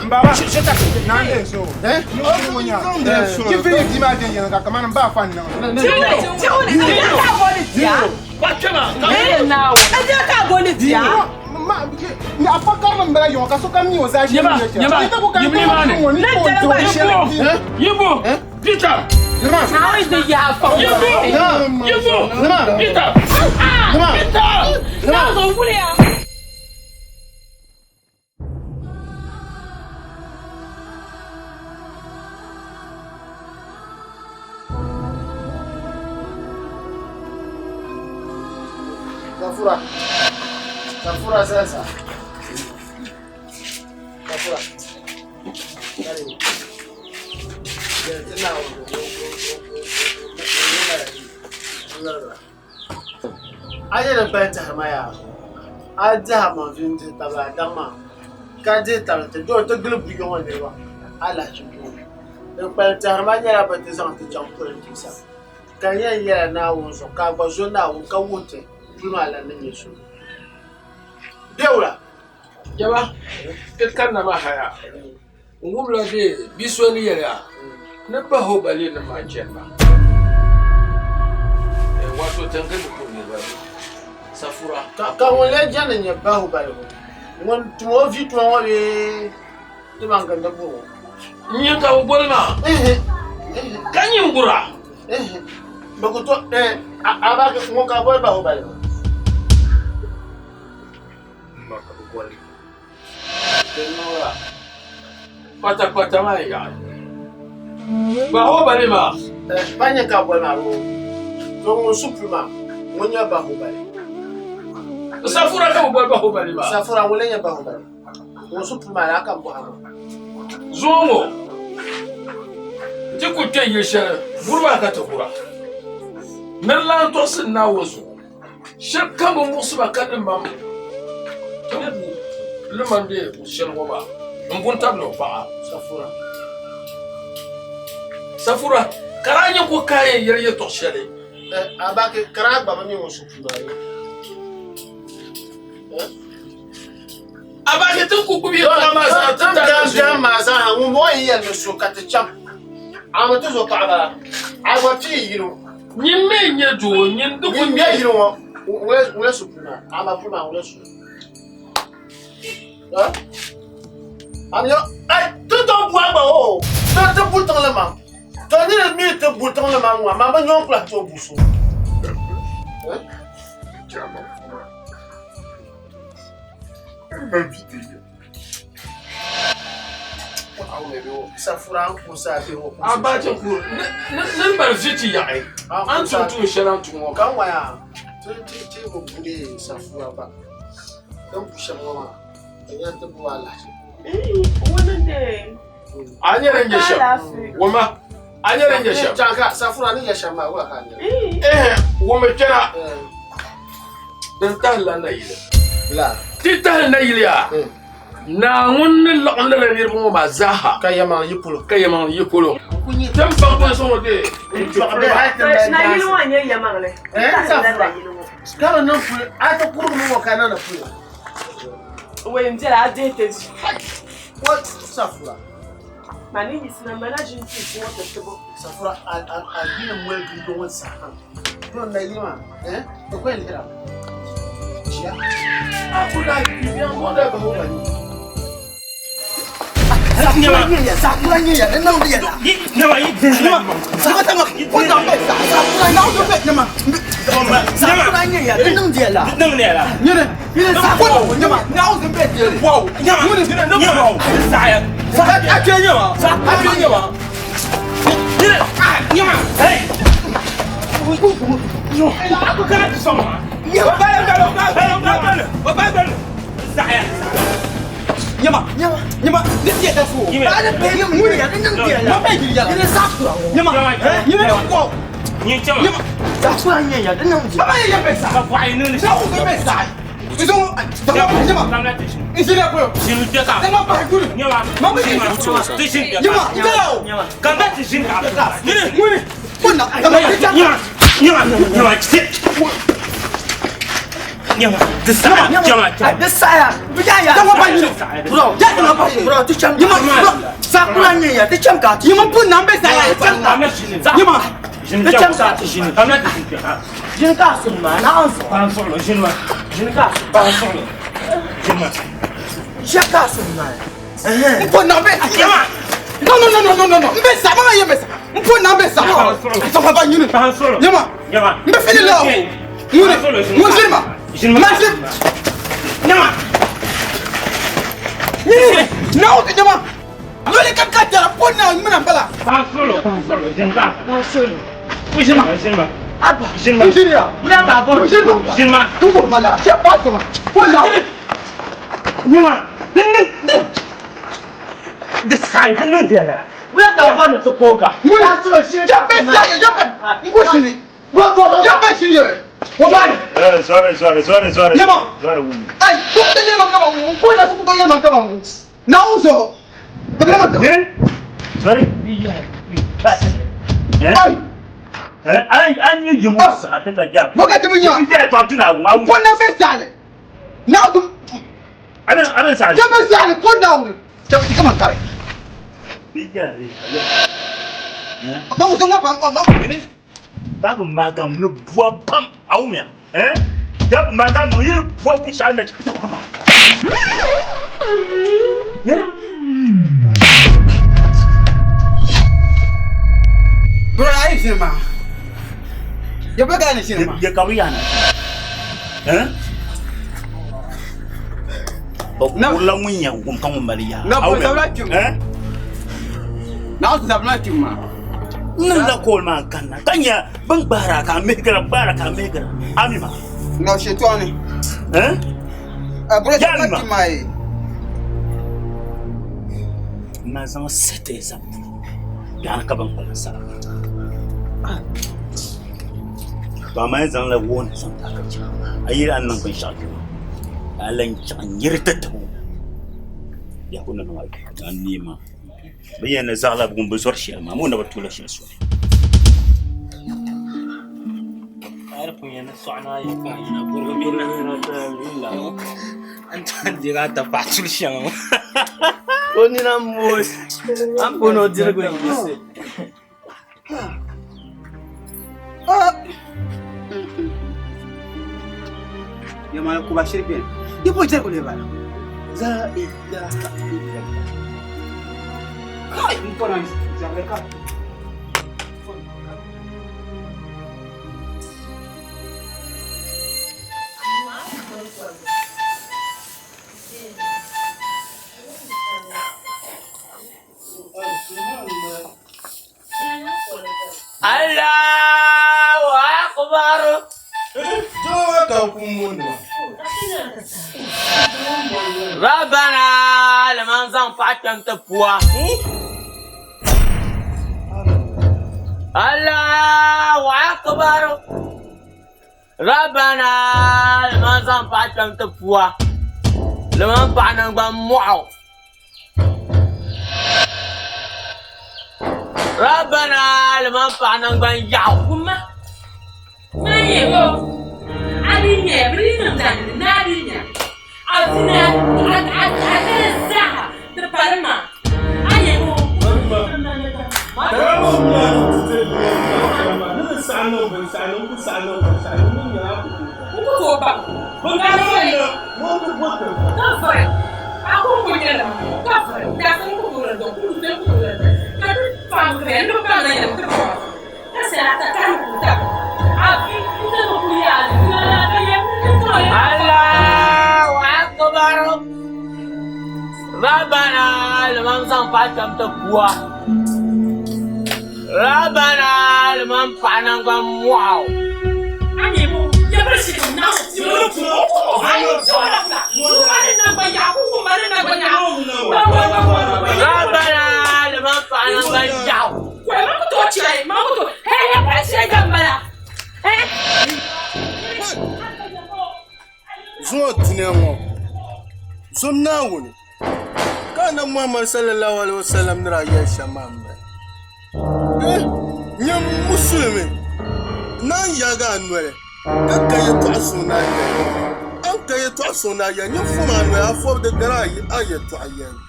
Yibo, Peter. Naawuni ti yaa fa Yibo, Yibo, Peter. Peter. Naan zuɣu wuliya. Safura. Safura sasa. Safura. Karibu. A yɛli pali tɛhiri ma yaa a dihi a maŋ vi n-dihi tabili a daŋ maa ka dihi tabili ti doo ti gili buyiga ŋɔ niriba alahichi puuni. Din kpalim tɛhiri ma nyɛla bɛ ti zaŋ ti chaŋ polintiisa ka n yɛn yɛla Naawuni zuɣu ka a gba zo Naawuni ka wuhi ti puli maa lan ni nyɛ so. Bɛ wula? Jaba, ti kanna maa haya n wumla bɛ bi so ni yɛli a ni bahi o bali nim maa chani maa. Wato tiŋgili ni kuri niriba bɛ safura. Ka ŋun lee jɛndi nyɛ bahi o balibu ŋun tum o vi tuma ŋɔ bee ti ban gindi buri o? N-nyɛ ka bɛ boli maa ka nyin bura. Bɛ ku to a ba ŋun ka boli bahi o balibu. Ma ka bɛ boli. Di niŋla kpata-kpata maa yaɣi. Bahi o bali maa. Pa nyɛ ka boli maa boo. To ŋun su puli maa, ŋun nyɛ Bahubali. Safura ka bɛ boli Bahubali maa. Safura ŋun lee nyɛ Bahubali. Ŋun su puli maa yaa ka m bɔhi a ŋɔ. Zuŋɔ ŋɔ ti ku kpe yili shɛli guriba ka ti gura. Nir lan tɔɣisi Naawuni zuɣu. Shɛli kam bi muɣisi ba ka limam ti bu limam bɛ shɛli ŋɔ maa n-gu n-tabili o paɣa. Safura. Safura, ka daa nyɛ ko ka a yɛn yɛli yɛtɔɣ shɛli. Abaki, ka daa gba bi mi ŋun su puu maa ni. Abaki, ti ku gbubi yɛtɔɣa maa zaa ti taali zuɣu. Ti maa zaa ha, ŋun bɔŋɔ yi yɛli ni so ka ti chaŋ, a mi ti zo paɣaba, a gba pii yino. Nyin mi n-nyɛ doo, nyin di ku Nyin bɛ yino ŋɔ, ŋun su puu maa, a ma puu maa ŋun su. Ti tooi bu a gba o, ti ti bu tiŋli maa. To niri mi ti bu tiŋli maa ŋɔ, amaa bɛ nyɔŋ ku lahi tooi bu so. A ba ti ku ni mali vi ti yaɣi a ni tum tuun shɛli a ni tum ŋɔ. Ka ŋɔya ti ti ti bi bu dee safura ba din bu shɛm ŋɔ maa di nyɛla ti bu alahichi. A nyɛ din nyɛ shɛm wumma a nyɛ din nyɛ shɛm. Janka safura ni nyɛ shɛm maa wula ka a nyɛ. Ehe wummi kpɛna din tahili la nayili. Ti tahili nayili yaa. Naawuni ni laɣim lala niriba ŋɔ maa zaaha. Ka yɛlimaŋli yi polo. Ka yɛlimaŋli yi polo. Ti ni baŋ bɔnsi ŋɔ bee n-ti puli ba. Nayili ŋɔ n-nyɛ yɛlimaŋli. Ka bi niŋ puli, a ti kurigimi ŋɔ ka niŋdi puli. Wei n biɛla a dihi ti ʒi. What safura? Mani yiɣisina mana ʒini ti ŋɔ ti tibo. Safura a a yini moli dundɔŋ ŋɔ saha. To nayili maa, eh, ti ku yɛn lihira. Chia. A ku daa kpi bɛ ŋɔ daa bahi o ba ni. Sakura nyɛ ya, niŋ di yɛla. Sakura nyɛ ya, niŋ di yɛla. Nyini, nyini sakura nyɛma, naawuni bɛ deli. Nyini, nyɛma, a kpe nyɛma, a kpe nyɛma. Sorry, sorry, sorry, sorry. Sorry, Sorry. Ai, an yi jimu a ta ta Ana ana sa. Babu ma ga mu buwa pam awumiya. Eh? Ya ma ga mu yi buwa ku sha na. Bro, ayi sinima. Ya bɛ gane sinima. Ya kabu yana. Eh? Ba kula ŋun yɛn gum ka ŋun mali yaa. Na bo sabila tim. Eh? Na o sabila tim ma. N niŋla call maa n kanna ka nya bin gbahira ka a mihigira gbahira ka a mihigira a mi ma. Na shitɔɣu ni. Eh? Yaa mi ma. N na zaŋ siti zaŋ biɛɣuni ka bin kpalim sara. To amaa yi zaŋla wooni zaŋ ti a ka chɛ a yi a ni niŋ binshɛɣu kpɛ maa ka a lan chaŋ n-nyiri ti tib o biɛhigu ni niŋ a a ni neei maa. Bɛ yɛn ni zaɣila buɣim bi zɔri shɛli maa, moo na bi tuula shɛli soli. O nina m-mooi, a ni booni o dirigu n-yiɣisi. Yamala kuba shiri beni. Di bo jɛrigu lee bala. La ilaha illallah. Kai n kɔna zabili ka. Allahu akbar. Rabbana liman zaŋ paɣa kpɛm ti pua. Allahu akbar. Rabbana liman zaŋ paɣa kpɛm ti pua. Liman paɣa naŋgban mɔɣu. Rabbana liman paɣa naŋgban yaɣu. Gumma maa nyɛ bo a di nya bɛ di niŋ dandi ni a di nya a zina a a a dali zaaha di pali ma a nyɛ bo. N ku tooi baŋ Allahu akbar. Rabbana liman zaŋ paɣa kpɛm ti pua. Rabbana liman paɣa naŋgban mɔɣu. Rabbana liman paɣa naŋgban yaɣu. Zuŋɔ dunia ŋɔ zom Naawuni ka Anabi Muhammad sallallahu alaihi wasallam ni daa yɛli shɛm maa m-bala. Eh, nyam musulimi naan yaagi a noli ka ka yɛtɔɣa suŋ ni a yɛli. A ni ka yɛtɔɣa suŋ ni a yɛli, nyin fom a noli a fɔbdi gari a yɛtɔɣa yɛli.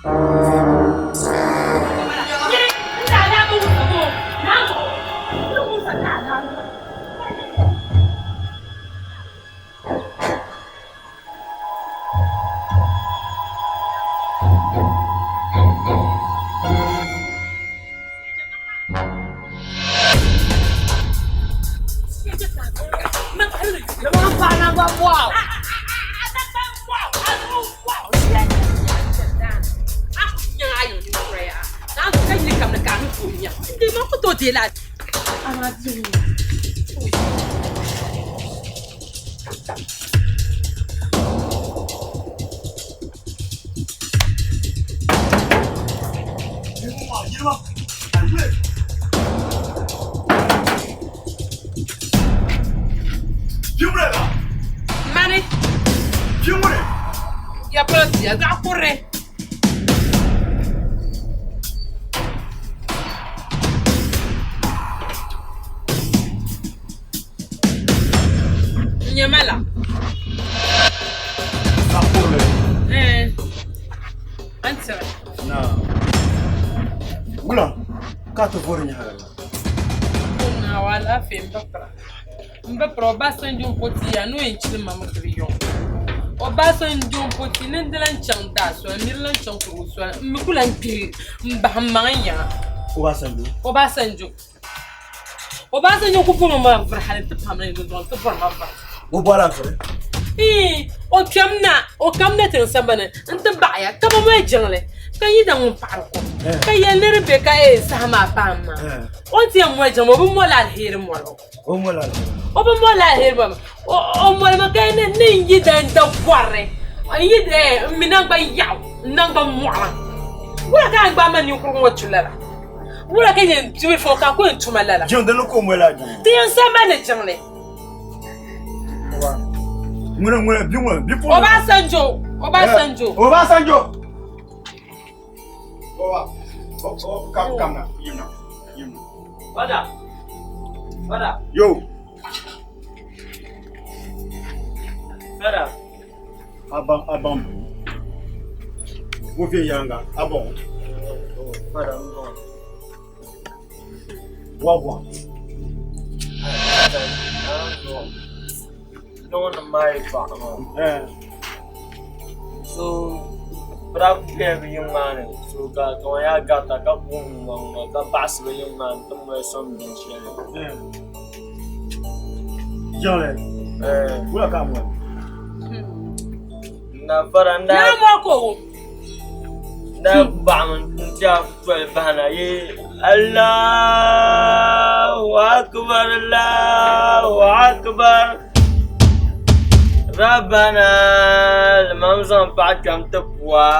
Mani. Ya polo tiya zaɣ kurili. N nyɛ ma la. Eh. An tiri. Na. Wula ka ti vori nyaɣa la. Na wa alaafee n ba pira. N ba pira o ba Sanjo m-po ti ya ni o yɛn chili ma mi gili yɔŋ. O ba Sanjo m-po ti ni n di lan chaŋ daa soli, n mi di lan chaŋ kurigu soli, m mi ku lan kpi m-bahi m maŋ n yaŋa. O ba Sanjo? O ba Sanjo. Obasanjo ku bɔmi ma vuri hali ti pamli ni zuɣu ti bɔri ma vuri. O bɔla vuri? Ii, o kpɛm na, o kam na tiŋ sambani n ti baɣiya ka bɛ mali jiŋli Ka yi da ŋun paɣiri kom, ka yɛli ni di be ka saha maa paai maa, o ni ti yɛn moli jiŋli maa, o bi moli aliheri moli o. O moli aliheri. O bi moli aliheri moli o. O molimi ka ni ni n yi da n da gɔrili, n yi da n mi naŋgban yaɣu, n naŋgban mɔɣima. Wula ka a gbaai ma ninkurigu ŋɔ tu lala? Wula ka yɛn bibili ka a ku yɛn tuma lala? Jiŋ dini ka o moli a jiŋli? Ti yɛn sa ma ni jiŋli. Ŋuni ŋuni bi ŋuni bi puuni. Obasanjo Obasanjo. Obasanjo. Oba o o kam kam na yimna yimna. Fada fada. Yo. Fada. Aban aban. Wo fi yanga abon. Fada mbon. Wagwan. So bɛ daa kuli bela bɛ yiŋ maa ni so ka kaman yaa garita ka buɣim ŋ-ŋɔ ka baɣisi bɛ yiŋ maa ni ti mali sɔŋ binshɛli. Jiŋli, wula ka a moli? Na fara n daa. Naa moli ka o wum. Daa baɣimi n-ti a toli bahina yi Allahu akbar Allahu akbar Rabbana limam zaŋ paɣa kpɛm ti pua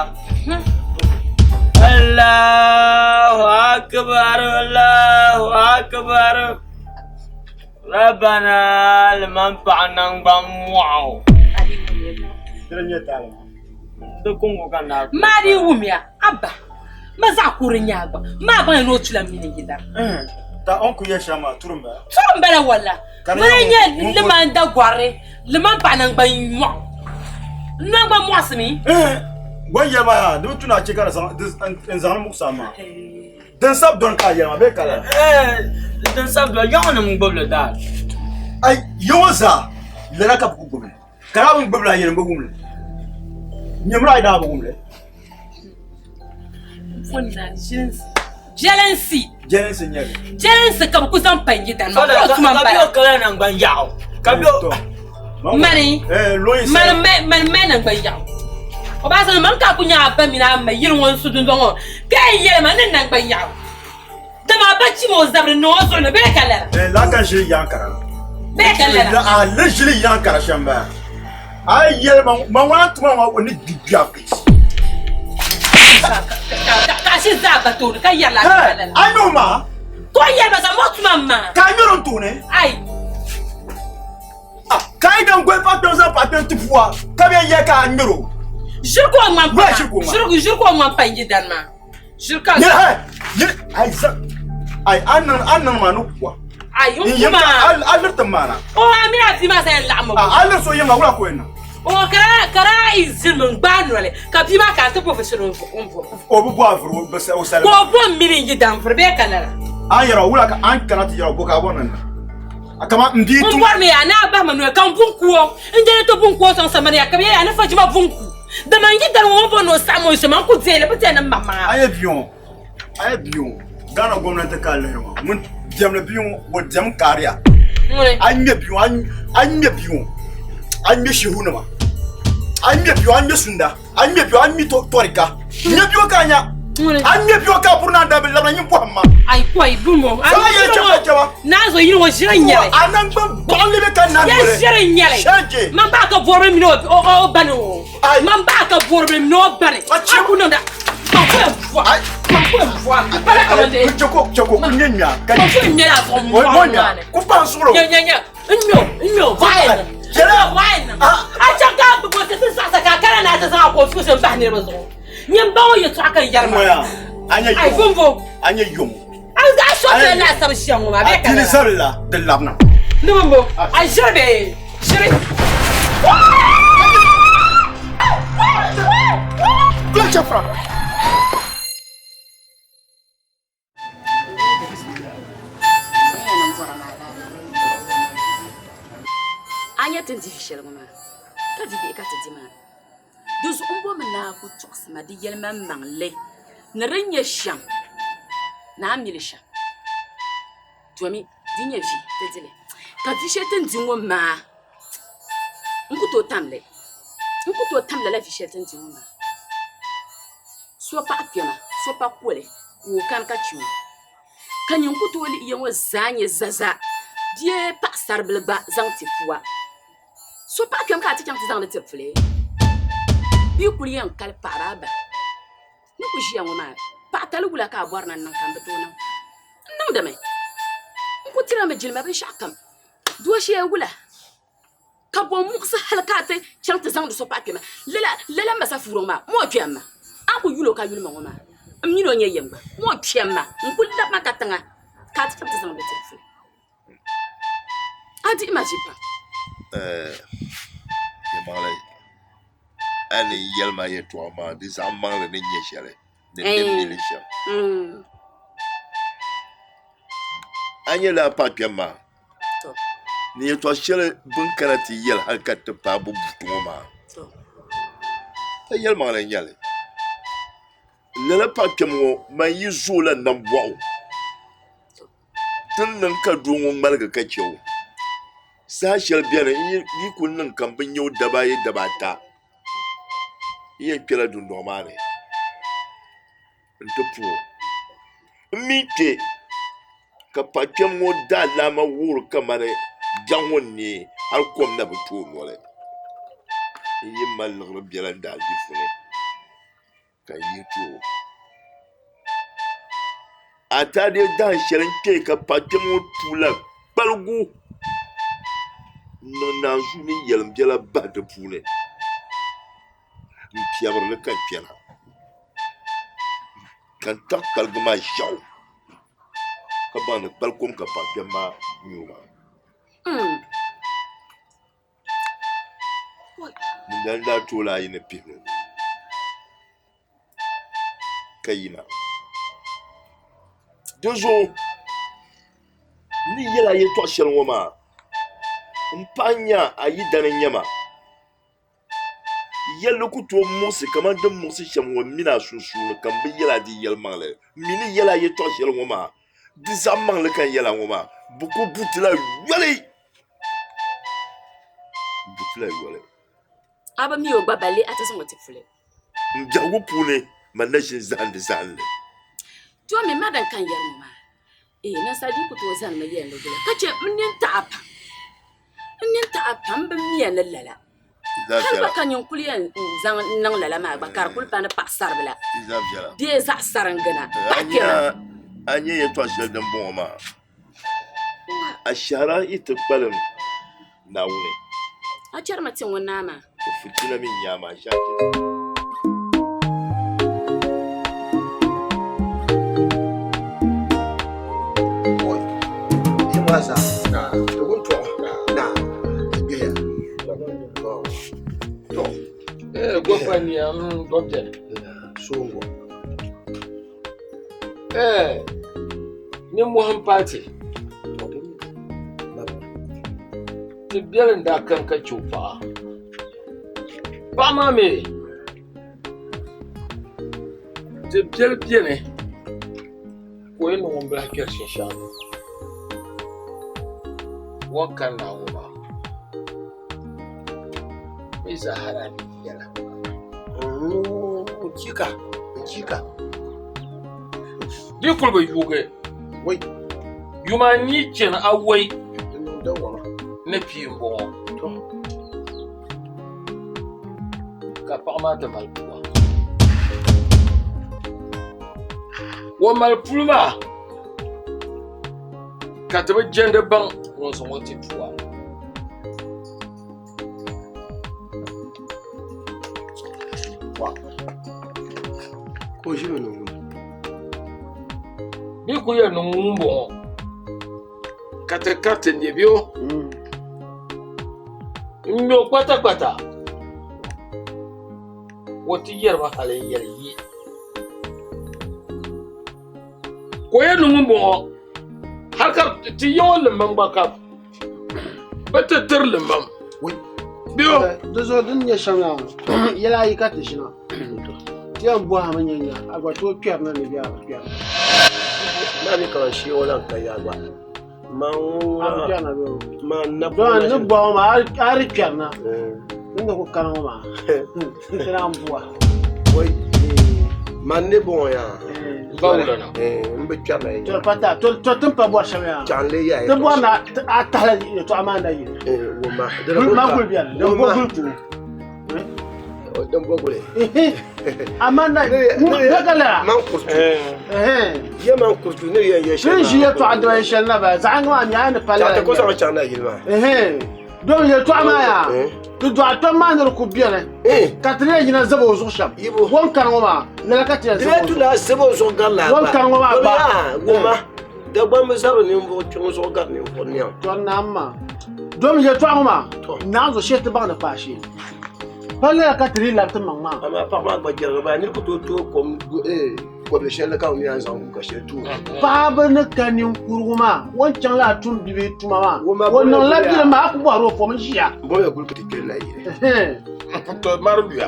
Allahu akbar Allahu akbar Rabbana limam paɣa naŋgban mɔɣu. Maa dii wumya abba ma zaɣ kuri n-nyɛ a gba maa baŋya ni o tula mini yi dara. Ta o ni kuli yɛli shɛm maa turi m-bala. Turi m-bala walla. Ŋuni n-nyɛ liman dagɔrili liman paɣa naŋgban mɔɣu n naŋgban mɔɣisimi. Gba yɛli maa yaa di bi tu ni a chɛ ka n zaŋ li muɣisi a maa. Din sabi dɔni ka a yɛli maa bee ka lala? Din sabi dɔni yaŋɔ nim n-gbubi li daa. Ai yaŋɔ zaa lala ka bɛ ku gbubi li. Ka daa bi gbubila yɛli n bi wumli. Nyamira a yi daa bi wumli. Jɛlinsi. Jɛlinsi n nyɛli. Jɛlinsi ka bi ku zaŋ pa n-yi dani maa. Ka tuma m-bala. Ka bɛ kala naŋgban yaɣu. Ka bɛ. Mani. Mani mani mani naŋgban yaɣu. O baa sani man ka ku nya a ba mini a ma yili ŋɔ n-su dundɔŋ ŋɔ ka yi yɛli ma ni naŋgban yaɣu. Dama a ba chim o zabiri ni o zuɣu ni bee ka lala? Eh, la ka ʒili yaŋ kara. Bee ka lala? A ni ʒili yaŋ kara shɛm baa. A yi yɛli ma ma ŋuna tuma ŋɔ o ni gbi gbiɛɣu kpɛsi. Ka a ʒi zaa ba tooni ka yɛri la ka lala. A nyɛ o maa? Ka o yɛli ma zaŋ o tuma maa. Ka a nyɛri n tooni? Ai. Ka a yi dan goli paɣa kpɛm zaŋ paɣa kpɛm ti pua ka bɛ yɛli ka a ŋmɛri o. Ʒiri ka o ŋmani pa. Ʒiri ka o ŋmani pa n-yi dani maa. Ʒiri ka. Yɛli hai yɛli ai zaŋ ai a niŋ a niŋ maa ni kuwa. Ai n kuma. A liri ti maana. O a mini a bia maa zaa yɛn laɣim mi. A liri so yiŋa wula ka o yɛn niŋ. O ka ka daa yi zilimi n gbaai noli ka bia maa kana ti bo vi shɛli o ni bo. O bi bo a vuri o salima. Ka o bo m mini n yidan vuri bee ka lala. A yɛra wula ka a ni kana ti yɛra bo ka a bɔri ni n niŋ. Kama n bia tum. N bɔri mi yaa ni a bahi ma noli ka n bun ku o n jɛli ti bun ku o sɔŋ samani yaa ka bɛ yɛli yaa ni fajima bun ku. Dama n yi dali ŋɔ bɔ ni o saɣim o shɛm, a ni ku deei li, bɛ deei ni m maŋmaŋa. A ye bia ŋɔ, a ye bia ŋɔ, Ghana gomnanti ka a lihiri ŋɔ, ŋun diɛmdi bia ŋɔ, o diɛm kaariya. Ŋuni? A ŋmɛ bia ŋɔ, a ŋmɛ bia ŋɔ, a ŋmɛ shehunima, a ŋmɛ bia ŋɔ, a ŋmɛ sunda, a ŋmɛ bia ŋɔ, a ŋmɛ tɔrika, ŋmɛ bia ŋɔ ka a nya. A ŋmɛ bia ŋɔ ka a buri ni a dabili labina nyin bɔhim ma. Ayi kɔyi bumbo. Zaŋ yɛli chɛba chɛba. Naa zo yini ŋɔ ʒiri n-nyɛli. A naŋgban gbuɣinli bɛ ka naa noli. Yɛ ʒiri n-nyɛli. Shɛnje. Man baa ka bɔribili mini o ba ni o. Man baa ka bɔribili mini o ba ni. A ku niŋda. Man ku yɛn bɔhi. Man ku yɛn bɔhi. Bala ka man dee. Chɛko chɛko ku nyɛ nya. Man ku yɛn ŋmɛla a zuɣu mɔɣu maa ni. Ku pa n suɣuro. Nyɛ nyɛ nyɛ. N ŋmɛ o n ŋmɛ o vaai niŋ. Chɛla. Vaai niŋ. A chaŋ ka a gbubi o ti ti zaɣisa ka a kana ni a ti zaŋ a confusion bahi niriba zuɣu. Nyɛ n ba ŋɔ yɛltɔɣa ka n yɛri maa. A nyɛ Ai bumbo. A nyɛ yom. A zaɣ shɔtili laasabu shɛm ŋɔ maa bee ka A dini zabili la di labina. Ni bumbo. A ʒiri bee ʒiri. Kula chɛfura. A nya ti ni dihi shɛli ŋɔ maa, ka vi bihi ka ti di maa. Di zuɣu m-bo mi ni a ku tɔɣisi ma di yɛlimaŋmaŋli ni di ni nyɛ shɛm ni a mi li shɛm. Domi di nyɛ vi ti di li, ka vi shɛli ti ni di ŋɔ maa n ku tooi tam li. N ku tooi tam lala vi shɛli ti ni di ŋɔ maa. So paɣa kpɛma, so pa koli, ka o kani ka chɛ o. Ka nyin ku tooi lihi ya ŋɔ zaa nyɛ zaza bee paɣisaribila gba zaŋ ti pua. So paɣa kpɛm ka a ti chaŋ ti zaŋdi tiri puli. Bɛ yi kuli yɛn kali paɣiri a ba ni ku ʒiya ŋɔ maa, paɣa tali wula ka a bɔri ni n niŋ ka m bi tooi niŋ? N niŋdimi. N ku tirimi jilima binshɛɣukam. Dooshee wula ka bɔ muɣisi hali ka a ti chaŋ ti zaŋdi so paɣa kpɛma? Lala lala m ma Safuuro ŋɔ maa, m o kpɛm ma. A ni ku yul o ka yuli ma ŋɔ maa, m min o nyɛ yim gba. M o kpɛm ma, n ku labi ma katiŋa ka a ti chaŋ ti zaŋdi tiri puli. A dihi ma ʒi pam. Yɛlimaŋli a ni yɛli ma yɛtɔɣa maa di zaɣ maŋli ni nyɛ shɛli ni n ni mi li shɛm. A nyɛ lala paɣa kpɛm maa ni yɛtɔɣ shɛli bɛ ni kana ti yɛli hal ka ti paai bɛ buti ŋɔ maa, pa yɛlimaŋli n-nyɛ li. Lala paɣa kpɛm ŋɔ man yi zooi la nambɔɣu. Ti ni niŋ ka doo ŋɔ ŋmaligi ka chɛ o. Saha shɛli beni yi ku niŋ ka m bi nya o daba ayi daba ata, n yɛn kpɛla dundɔŋ maa ni nti puhi o. M mi kpe ka paɣ kpɛm ŋɔ daalaama wuhiri kamani biɛɣu ŋɔ n-neei hal kom na bi tooi noli. N yi mali liɣiri biɛla n daaziifu ni. ka n yi ti o. A taadee dahin shɛli n-kpe ka paɣ kpɛma ŋɔ tuui la kpaligu n-niŋ naanzuu mini yɛlim biɛla bahi di puuni m-piɛbiri li ka n kpɛna ka n taɣi kpaligu maa ʒiɛɣu ka baŋ ni kpali kom ka paɣ kpɛma maa nyu maa. Dindali daa tooi la ayi ni pihinu ka yina. Dinzuɣu n ni yɛl a yɛtɔɣ shɛli ŋɔ maa, m paɣa n-nyɛ a, a yidana n-nyɛ ma. Yɛlli ku tooi muɣisi kaman din muɣisi shɛm ŋɔ m mini a sunsuuni ka m bi yɛl a di yɛlimaŋli. M mi ni yɛl a yɛtɔɣ shɛli ŋɔ maa, di zaɣ maŋli ka n yɛl a ŋɔ maa, bɛ ku bu ti la yoli. Bu ti la yoli. A bi mi o gba balle a ti zaŋ o ti puli. M biɛhigu puuni, man na ʒini zahindi zahinli. To mi ma din ka n yɛri ŋɔ maa, ee ninsal dii ku tooi zanimi yɛli ni wula ka chɛ n nini taɣi pam. N nini taɣi pam m bi miya ni lala. Hal gba ka nyin kuli yɛn zaŋ niŋ lala maa gba ka di kuli pa ni paɣasaribila bee zaɣ saringina paɣa kpɛma. A nya yɛtɔɣ shɛli din bɔŋɔ maa, a shɛhira yi ti kpalim Naawuni. A chɛrimi ti ŋun naa maa. O fitina mi n-nyɛ a maa ʒiɛchi. Nimmohi m-paai ti. Ti biɛli n-daa kani ka chɛ o paɣa. Paɣa maa mi ti biɛli beni ka o yi niŋ ŋun bi lahi kpɛri shinshɛɣu ni o ni kanna ŋɔ maa mi zaa daa yɛla. Chika, chika. Di kuli bi yuugi yuma anii chani awɔi ni pia m-bɔŋɔ ka paɣa maa ti mali pua. O mali puli maa ka ti bi jɛndi baŋ ŋun zaŋ o ti pua. Ka o ʒimi niŋ ŋuni? Bɛ kuli yɛli ni ŋumbɔŋɔ ka ti kariti nyɛ bɛ o n-ŋme o kpatakpata o ti yɛrimi hali n-yɛli yi ka o yɛli ni ŋumbɔŋɔ hali ka ti yiŋ o limbam gba ka Bɛ ti tiri limbam. Biɔ. Di zuɣu din nyɛ shɛm yaa yɛla ayi ka ti ʒina. Ti yɛn bɔhimi nyɛ nya a gba tooi kpɛrina ni bee a bi kpɛrina. Maa mi kaman shee o lan ka yaa gba. Ma A bi kpɛrina bee o? Ma na Don ni bɔhimi maa a di kpɛrina. Din ni ku kana ŋɔ maa ti naan bɔhi. Wai. Man ni bɔŋɔ yaa. Bawula na. N bi kpɛrila yi. To pata to to tin pa bɔri shɛm yaa. Chaŋ lee yaa Ti bɔri na a tahila yɛltɔɣa maa na yi. Wumma. Guli ma guli biɛni. Din bɔ guli tuo. Din bɔ guli. Amma na ka lala. Man kurtu. Ye man kurtu ni yɛn yɛ shɛli. Ni ʒi yɛltɔɣa dibayi shɛli na bala zaɣ yinga maa mi a ni pali. Chaŋ ti ku zaŋ chaŋ na yili maa. Domi yɛltɔɣa maa yaa ti dɔɣi tɔm maa ni di ku beni ka ti lee yina zaba o zuɣu shɛm o ni kani ŋɔ maa lala ka ti yɛn zaba o zuɣu. Di zaba o zuɣu gari laa O ni kani ŋɔ maa gba. Wumma Dagbaŋ bi zabiri ninvuɣ kpiɔŋ zuɣu gari ninvuɣ nɛŋ. Tɔ naam maa domi yɛltɔɣa ŋɔ maa naanzu shee ti baŋ ni kpaashee pa lala ka ti dii labi ti maŋ maa. Amaa paɣa maa gba jɛrigi baa niri ku tooi tooi kom kɔbili shɛli ka bɛ mi a zaŋ gu ka shɛli tuui. Paɣaba ni ka ninkurigu maa, o ni chaŋ la tum bibihi tuma maa, o niŋla bilim maa, a ku bɔhiri o fom n-ʒiya. Bɔmiya guli ka ti kpɛri na yili. To mari luya.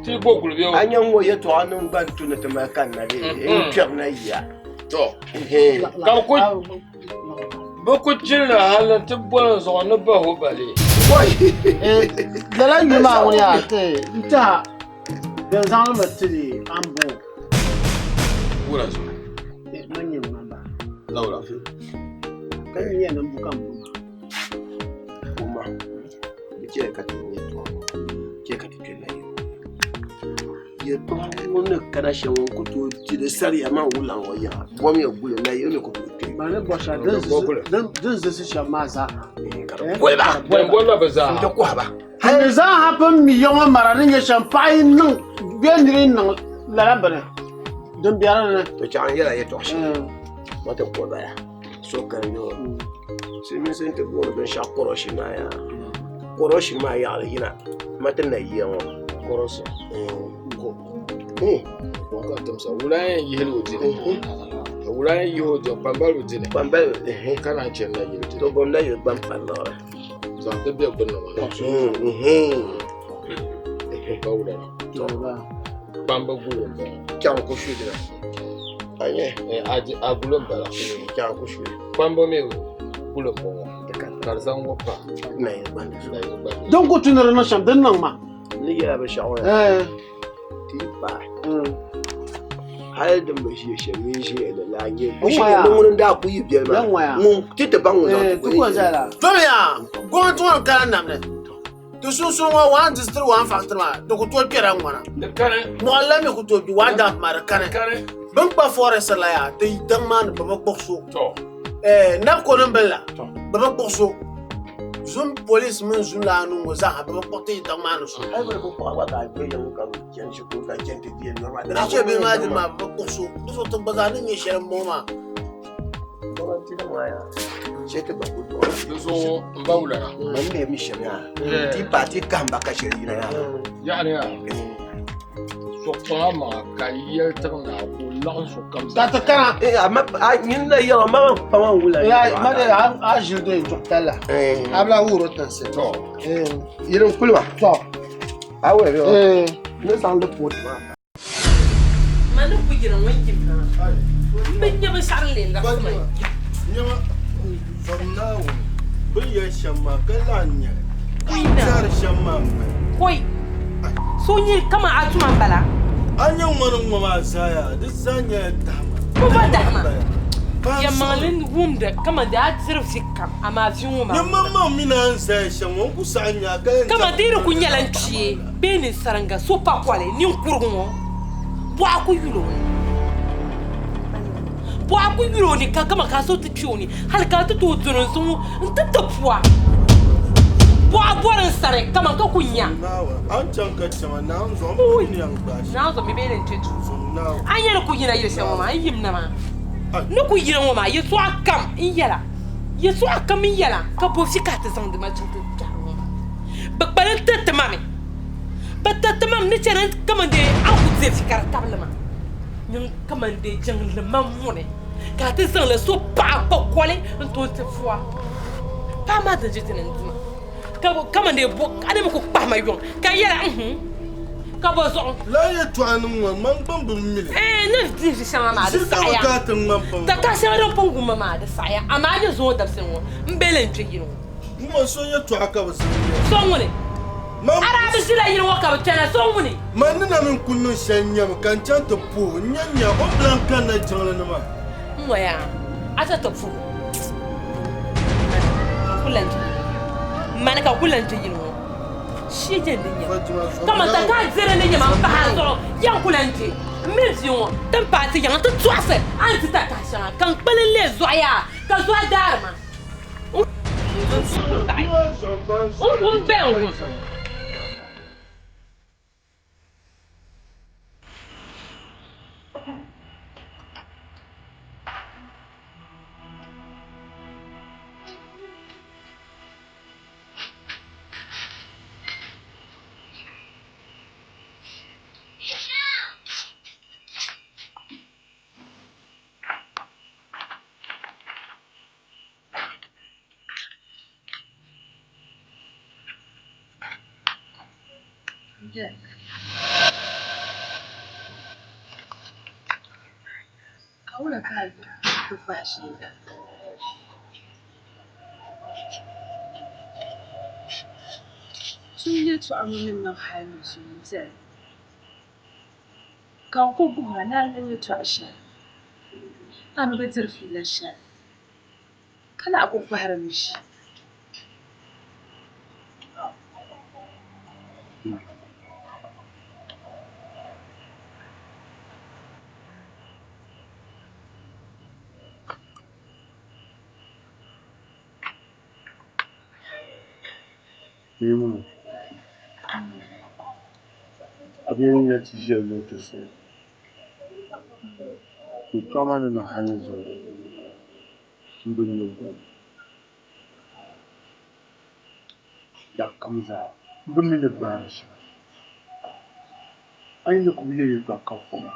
Ti bo guli bɛ o. A nya ŋɔ yɛtɔɣa nim gba n-tu ni ti mali kanna bee n kpɛri na yiya. To. Ka bɛ ku bɛ ku chili hali nti boli n zuɣu ni Bahubali. Lala yuli maa ŋuni yaa ti n-tɛha Bɛn zaŋ li mi ti di ambo. Wula zuɣu. Man nyɛ ŋman ba. Lawula. Ka yi nyɛ nimbu kam bu ma. Kuma, di chɛ ka ti nyɛ tɔbu, chɛ ka ti kpe na yi. Yɛltɔɣa ŋɔ ni kana shɛm ŋɔ ku tooi ti di sariya maa wula ŋɔ yaha. Bɔmiya guli na yi ni ku tooi kpe. Ba ni bɔri shɛli din zisi shɛm maa zaa. Ka di boli ba. Bɛn boli ba bɛ zaa. N ti kɔhi ba. Ni zaa ha pun mi ya ŋɔ mara ni nyɛ shɛm paɣa yi niŋ bee niri yi niŋ lala bini din be di ni. To chaŋ n yɛla yɛtɔɣ shɛli ma ti kɔhi bala so kani yo silimiinsi n ti booni binshɛɣu kɔrɔshi maa yaa kɔrɔshi maa yaɣali yina ma ti na yiya ŋɔ kɔrɔshi ka timsa wula yɛn yihili o dini ka wula yɛn yihi o dini kpambalibu dini kpambalibu ka naan chɛni na yili dini to bom na yili gbam palli Zaŋ ti bɛ gbunni maa. Ba wula na. Kpamba guli n bala. Chaŋ ku shu dina. A nyɛ? A guli n bala. Chaŋ ku shu. Kpamba mi guli n bɔŋɔ. Ka di zaŋ ŋɔ pa. Na yili gbandi zuɣu. Din ku tu ni di niŋ shɛm din niŋ ma. N ni yɛla binshɛɣu ŋɔ ti yi paai hali din bi ʒiya shɛm yi ʒiya ni laa nyɛ ni ŋuni n daa ku yi biɛli maa ŋun ti ti baŋ ŋun zaŋ ti ku Tomiya gomnati ŋɔ ni kana nam ni ti sunsuuni ŋɔ waan district waan factory maa di ku tooi kpɛra ŋɔna mɔɣili la mi ku tooi gbi waan damp maa di kani bin kpa forest la yaa ti tiŋ maa ni bi bi kpuɣi so nabco nim bini la bi bi kpuɣi so zum police mini zum laa nim ŋɔ zaaha bi bi kpuɣi ti tiŋ maa ni so Di chɛ bihi maa dini maa bi kpuɣi so di zuɣu ti gba zaa ni nyɛ shɛli m-bɔŋɔ maa. Di zuɣu n ba wula na. Man ne mi shɛm yaa ti pa ti kahimba ka shɛli yina yaa. Yaɣali yaa sokpaŋa maŋa ka yɛli tiŋ naa ka o laɣim sokam zaa. Ka ti kana. Amma a nyin na yɛrɔ ma man kpa man wula. Ya ma de a ʒili do yin duɣu talla. A bi lahi wuhiri o tinsi. To. Yili n kuli ba. To. A wuli bɛ ni zaŋ li pooti maa. Ma ni ku yina ŋun yim na m bi nya binshɛɣu din lee laɣisi ma. Nyama zɔm Naawuni bɛ ni yɛli shɛm maa ka lahi nyɛli ka n tɛhiri shɛm maa m-bala. Koi, so nyɛ kaman a tuma m-bala. A nya ŋmani ŋɔ maa zaa yaa, di zaa nyɛla dahima. Ko ba dahima? Yɛlimaŋli wumdi kaman di a diri vi kam, amaa vi ŋɔ maa. Nyɛmaŋmaŋ mini a ni zaya shɛm ŋɔ, n ku saɣi nya a ka yɛn Kaman di di ku nyɛla n kpee bee ninsaringa so pakoli ninkurugu ŋɔ, bɔɣa ku yul o ni. Bɔɣa ku yul o ni ka kaman ka so ti kpe o ni hali ka a ti tooi dɔni n-zaŋ o n-ti ti pua. Bɔɣa bɔri n sani kaman ka ku nya. A ni chaŋ ka chɛ ma, Naawuni zuɣu, m bi mi ni yɛn gbaai shɛm. Naawuni zuɣu mi bee ni n kpe duu. A ni yɛli ku yina yili shɛli ŋɔ maa, n yim na maa. Ni ku yina ŋɔ maa, yɛtɔɣa kam n-yɛla, yɛtɔɣa kam n-yɛla, ka bo vi ka a ti zaŋdi ma chaŋ ti kpɛhiri ŋɔ maa. Bɛ kpalim tiriti ma mi, bɛ tiriti ma mi ni chani kaman dee a ku be vi ka di tabili ma. Niŋ kaman dee jiŋli mam ŋuni ka a ti zaŋ li so paɣa kpakoli n-tooi ti pua. Paɣa maa din ʒi ti ni n-duma. Ka bo kaman dee bo a ni mi ku kpahi ma yuŋ ka yɛla nhun ka bo zuɣu. Lala yɛtɔɣa nim ŋɔ man gba bi mi li. Ɛɛn ni di ʒi shɛŋa maa di Ʒiri ka saɣiya. bi ka ti ŋmani pam. Takahi shɛŋa din pun wumma maa di saɣiya amaa a nyɛ zuŋɔ dabisili ŋɔ m be li n-kpe yini ŋɔ. Wumma so yɛtɔɣa ka bi zaŋ yɛli. So ŋuni? A daa bi ʒila yili ŋɔ ka bi kpɛna so ŋuni. Man ni na mini ku niŋ shɛli nyami ka n chaŋ ti puhi o, n nya nya o ni lan kanna jiŋli ni maa. M mo yaa, a ti ti puhi o. Mani ka ku lan kpe yili ŋɔ. Mani ka ku lan kpe yili ŋɔ. Shee je n-di nyam. Kaman ta ka a diri ni nyama m-pahi a zuɣu, yɛn ku lan kpe. M mini bia ŋɔ ti ni paai ti yiŋa nti tɔɣisi a ni ti tatahi shɛŋa, ka n kpali n-leei zuɣu yaa, ka zuɣu daari ma. N wum bɛ n wum. Awula ka a ti fahi shee la? Tum yɛltɔɣa ŋɔ ni niŋ hali ni zuŋɔ n-tɛli ka n kul guhir a ni a yɛli yɛltɔɣa shɛli a mi bi diri fiila shɛli. Ka lahi ku kpahiri mi ʒi. Leemu a bɛ yɛn nya ti ʒiya luɣ shɛli yɛtɔɣa maa ni niŋ hali ni zuɣu m bi nya gom yaɣa kam zaa m bi mi ni gbaari shɛm a yi ni kuli yɛli yɛtɔɣa ka foma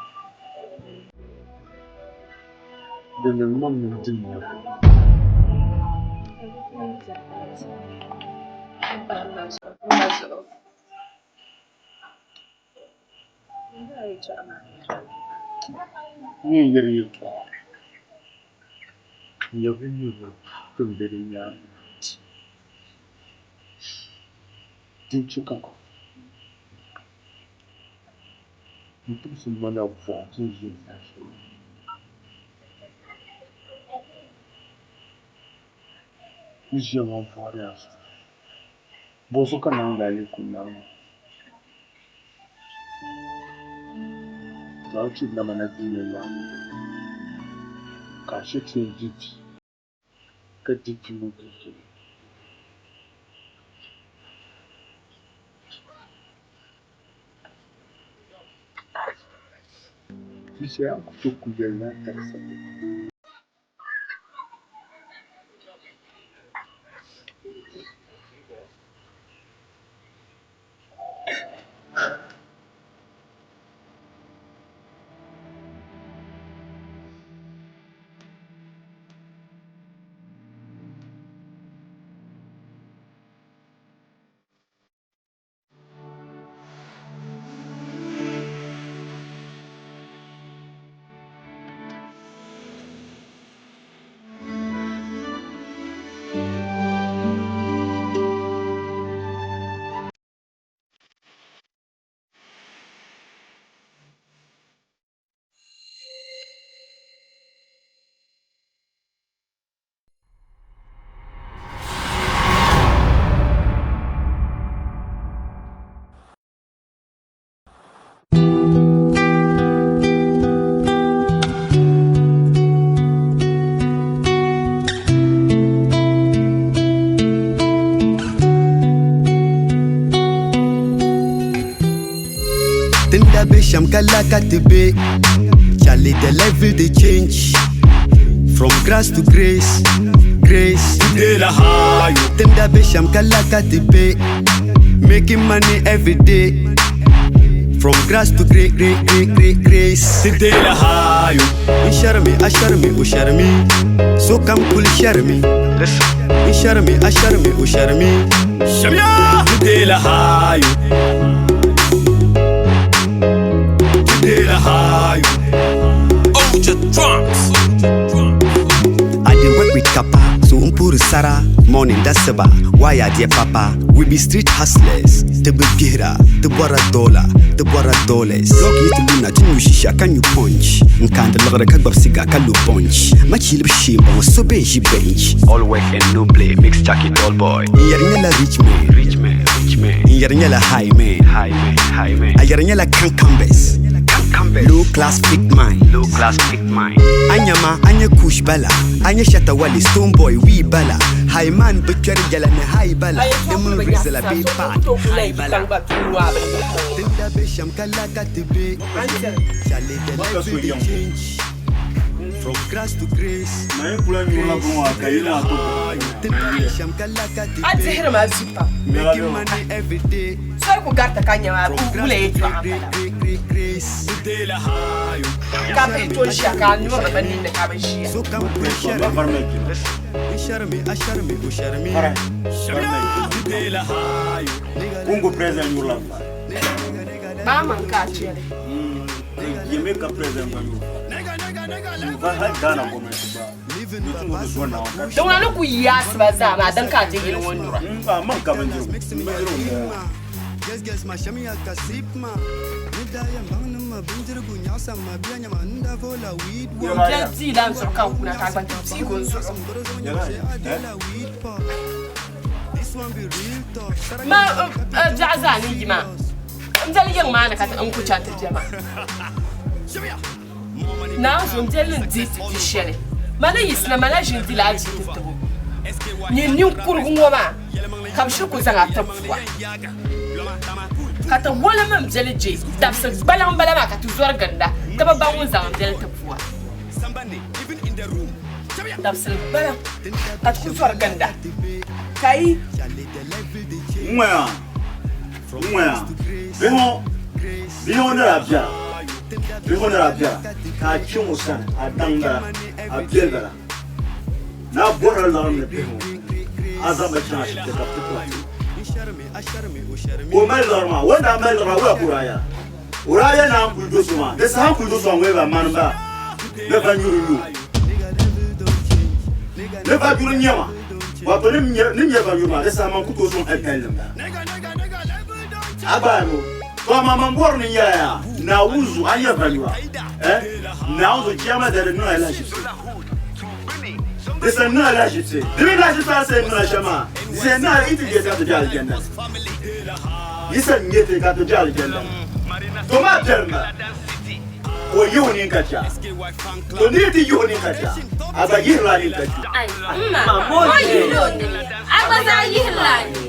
di niŋ ma mini din nya gom. N ni yɛri yɛtɔɣa n nyɛ binnyurigu din be di nyaaŋa din chɛ ka n timsim ma na buɣim ti ni ʒini saha shɛli. N ʒiya maa bɔhiri a zuɣu, bɔzuɣu ka Naawuni daa lee ku nari ma? Zaŋ ti nama na dunia yaɣili, ka a chɛ ti yɛn di vi, ka di vi ŋɔ vi shɛli. Di chɛ a ku tooi kuli yɛli ni a tarisi li. Tin da be shɛm ka la ka ti be Charlie the level dey change From grass to grace, grace Tin da be shɛm ka la ka ti be Making money every day From grass to great, great, great, great, grace N shɛrimi, a shɛrimi, o shɛrimi Sokam kuli shɛrimi N shɛrimi, a shɛrimi, o shɛrimi Shɛmiya! Ti deela hayo Ti deela hayo Oja Drums. I dey work with with kappa. So n puhiri sara morning dasiba waya dear papa. We be street hustlers, ti bi gbihira, ti bɔra dollar, ti bɔra dollars. Block yi ti luna, ti nyu shisha ka nyu punch. N kaandi liɣiri ka gbabi siga ka lu bunch. Ma chiilibu shee n bɔŋɔ so bee ʒi bench. All work and no play makes Jack a dull boy. N yɛri nyɛla rich man, rich man, rich man. N yɛri nyɛla high man, high man, high man. A yɛri nyɛla cancumbers, cancumbers. Low class fit mind, low class fit mind. A nyama, a nyɛ kush bala, a nyɛ Shatta Wale, Stone Boy, wii bala. High man bi kpɛri yɛla ni high bala. Di mini Rizla bee bad, high bala. Din da be shɛm ka la ka ti be. Chale the life will dey change. From grass to grace. Din da be shɛm ka la ka ti A be. dihiri ma zi pam. Making money every day. Soli ku garita ka nyɛ maa wula yɛltɔɣa m-bala. Ka bihi to n-ʒiya ka a nyuri bɛ ninni ka bɛ ʒiya. Congo president nyurila fa. Maa man ka a chɛli. Yeme ka president gba nyuri fa. Nva hali Ghana gɔmnati gba. Ni ti ŋɔ zo na. Di ŋuna ni ku yi asiba zaa maa din ka a ti yili ŋɔ nyura. N man ka bindirigu. N bindirigu m-bɔŋɔ. Girls, girls, ma shamiya ka sip ma. Ni daa yɛn baŋ ni ma bindirigu nyaɣisa ma bia nyama n daa vola weed N biɛli tii lan zuɣu ka n kuna ka a gba ti piigi o n zuɣu. Ma biɛɣu zaa ni yi maa n biɛli yiŋ maa ni ka n ku chaŋ ti bɛ maa. Naanzu n biɛli ni dihi ti di shɛli ma ni yiɣisina ma na ʒi n dila a bia ti tibo. Nyin ninkurigu ŋɔ maa ka bɛ shiri ku zaŋ a ti pua ka ti wolim m biɛli je dabisi gbaliŋ m-bala maa ka ti zɔri ginda ti bi baŋ ŋun zaŋ m biɛli ti pua dabisili gbaliŋ ka ti ku zɔri ginda ka yi Ŋmaya, ŋmaya, bihi ŋɔ, bihi ŋɔ ni daa biɛra, bihi ŋɔ ni daa biɛra ka a chaŋ o sani a daŋ bala, a biɛli bala. Ni a bɔrila liɣiri ni bihi ŋɔ, a zaŋ ba chaŋ ashibiti ka bɛ ti tiri a ti. Ka o mali liɣiri maa, o ni daa mali liɣiri maa wula ka o daa yɛra? O daa yɛli ni a ni kuli do so maa, di saha n kuli do so maa ŋun yɛli ba mani m-bala ni va nyuri n-nyɛ o. Ni va nyuri n-nyɛ ma, wato ni nyɛ va nyuri maa, di saha man ku tooi sɔŋ hali palli m-bala. A gbaai o, to amaa man bɔri ni n yɛla yaa, Naawuni zuɣu a nyɛ va nyura, eh? Naawuni zuɣu chiyaama dali niŋ a lahiʒibisi. Di sa niŋ alahiʒibisi. Di mi lahiʒibisi a ni sa yɛn niŋ a shɛm maa, di sa yɛn niŋ a yi ti je ti ka ti be alijanna ni. Yi sa nya ti ka ti be alijanna ni. To maa biɛri m-bala, ka o yihi o nini ka chɛ a. To ni yi ti yihi o nini ka chɛ a, a gba yihirila a nini ka chɛ o. Ai, m ma, o yihila o nini, a gba zaa yihirila a nini.